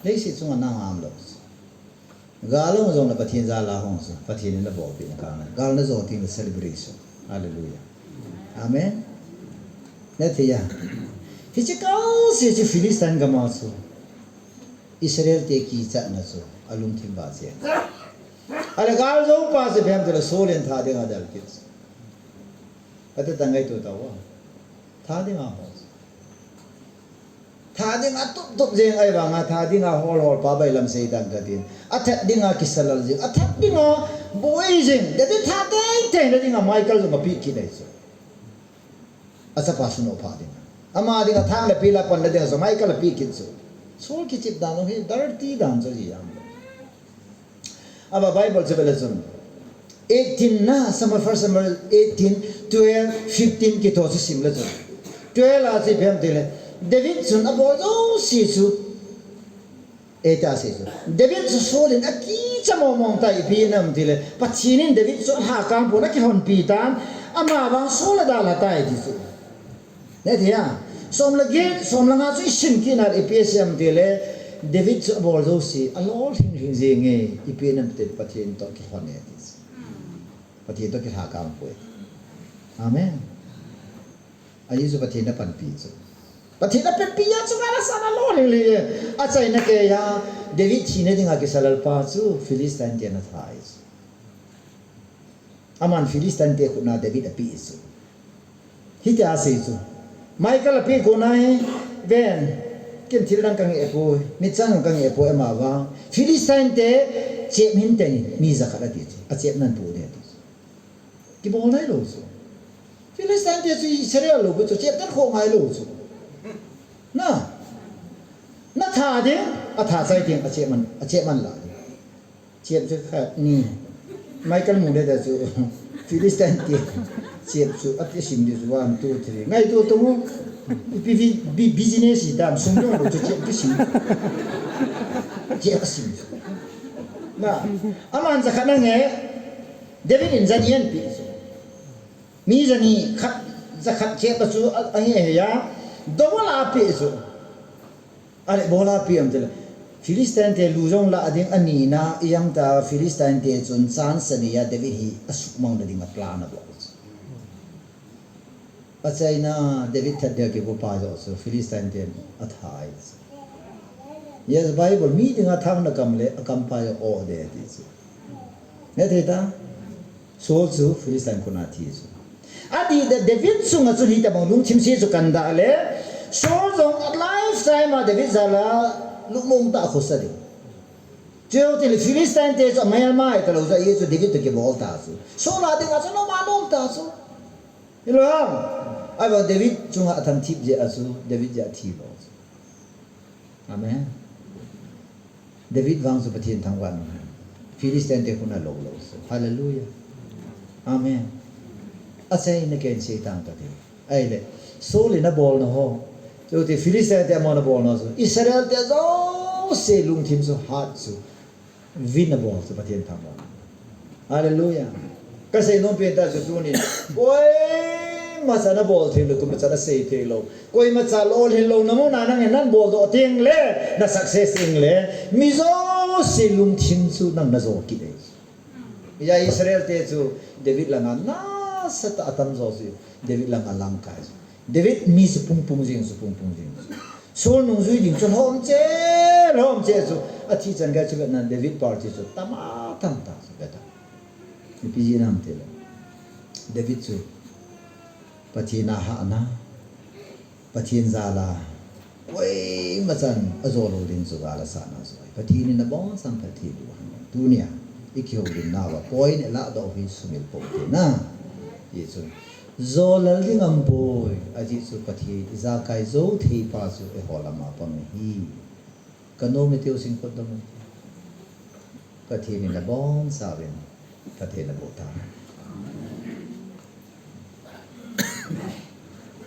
Leiset chunga na ngam lou. Gal hung jong le Pathen jal a hung chu. Pathen in na bolpi na kang na. Gal na jo teng le celebration. Hallelujah. Amen. Na thei a. Hiche kal se chu Philistine gam a chu. Israel te kichat na chu. A lungthim ba che. Ale gal jo pa chu bem te le Saul in tha ding a dal kit. Ate ta ngaito ta wa. Tha ding a ho. Tha ding a tup tup jeng ahi vang a, tha ding a hol hol pa bai lam sei dan ka tin. A that ding a kisa lal jeng, a that ding a boi jeng. David tha tei tei na ding a Michael jong a pi kit nei chu. A chapa sunu pha ding a. Ama ding a thang le pi la pan le ding a chu Michael a pi kit chu. Saul kichep dan jong hi dirty dan chu ji am. Aba Bible chu vele chun. Eighteen na, Samuel, First Samuel eighteen, twelve, fifteen kitoh chu sim le chun. Twelve a chu ipi ham tile. David chun abol jouse chu. Eita sei chu. David chu Saul in akicha mong mong tai ipi ham tile. Pathen in David chu alhakang pon akihonpi tan. Ama vang Saul adalha tai ti chu. Neti a, som le get, som le nga chu isim kit na ipi asei em tile, David chu abol jouse, alol hing hing jeng e, ipi nam te Pathen toh kihon e ti. Pathen toh kilhakang poi. Amen. Ahi chu Pathen apanpi chu. Pathen apanpi a chu nala sana lol hing hing e. Achaina kei a, David thina dinga kisa lal pa chu, Philistine te ana thai chu. Aman Philistine te khut na David ape chu. Hitia asei chu. Michael ape kona hi ven. Ken thil dang kange poi. Mitchang kange poi ama vang. Philistine te chep hinte mi jakhat ati chu. Achep nan pu de ati chu. Kibol nai lou chu. Philistine te chu Israel lou chu chep tan kho ngai lou chu. Na. Na tha ding, atha chai ding, achep man, achep man la ding. Chep chu khat ni. Michael mu le ta chu Philistine te. Chep chu ati sim di chu one, two, three. Ngaito tung u. Ipi bi, bi, business hi dam sum dong lo chu chep chu sim. Chep asim chu. Na. Aman jakhat na nge. David in jani anpe chu. Mi jani khat, jakhat chep a chu a, ahi ahi a. Double ape chu. Ale, bol a ipi ham tile. Philistine te lu jong la ding ani na, ijang ta Philistine te chun chance anei a David hi asukmang na ding a plan abol. Achaina David that dia kigo pa jo chu Philistine te athai. Yes, Bible mi dinga thang na kam le, akam pa jo o de ti chu. Ne thei ta? Saul chu Philistine khut na thi chu. Adih da David chunga chu hitabang lungthim se chu kan da le, Saul jong a lifetime a David jal a lungmong tah a khosa ding. Chuti le Philistine te chu amai amai talou jeh a chu David toh kibol ta chu. Saul a dinga chu nom a nom ta chu. Hilou ham. Ahivang David chunga atham thip jeh a chu David jeh a thi lou chu. Amen. David vang chu Pathen thangvah in Philistine te khut a lou lou chu. Hallelujah. Amen. Achaina ken sei tang kate. Ahile, Saul in abol na ho. Chuti Philistine te amon abol na ho chu. Israel te jouse lungthim chu hat chu. Vin abol chu Pathen thangvah. Hallelujah. Kasei nom pen tah chu tunin. Koima cha nabol thei lou, koima cha nasei thei lou. Koima cha lolhin lou, namu na nangin nabol doh teng le, na success teng le. Mi jouse lungthim chu nang najo kit e. Hijeh a Israel te chu David langa nasatah a atam jo chu David langa alang kai chu. David mi chu pungpung jing chu, pungpung jing chu. Saul nungjui ding chu lhom cheh, lhom cheh chu. Athi chan gei chu vetna David party chu tam a tam ta chu veta. Ipi jeh ham itile David chu Pathen a hahna, Pathen jal a koima chan ajo lou ding chu gal asahna chu ahi. Pathen in abonchauva phatthei boh hen lang. Tunia ikihoulimna uva point ilah doh u hi sumil pou hite na. Hichu jolal ding aumpoi, ajeh chu Pathen ijakai jou thei pa chu eiho lama pang ahi. Kanom nate u singkot dong u hite. Pathen in abonchauvin phatthei naboh tahen.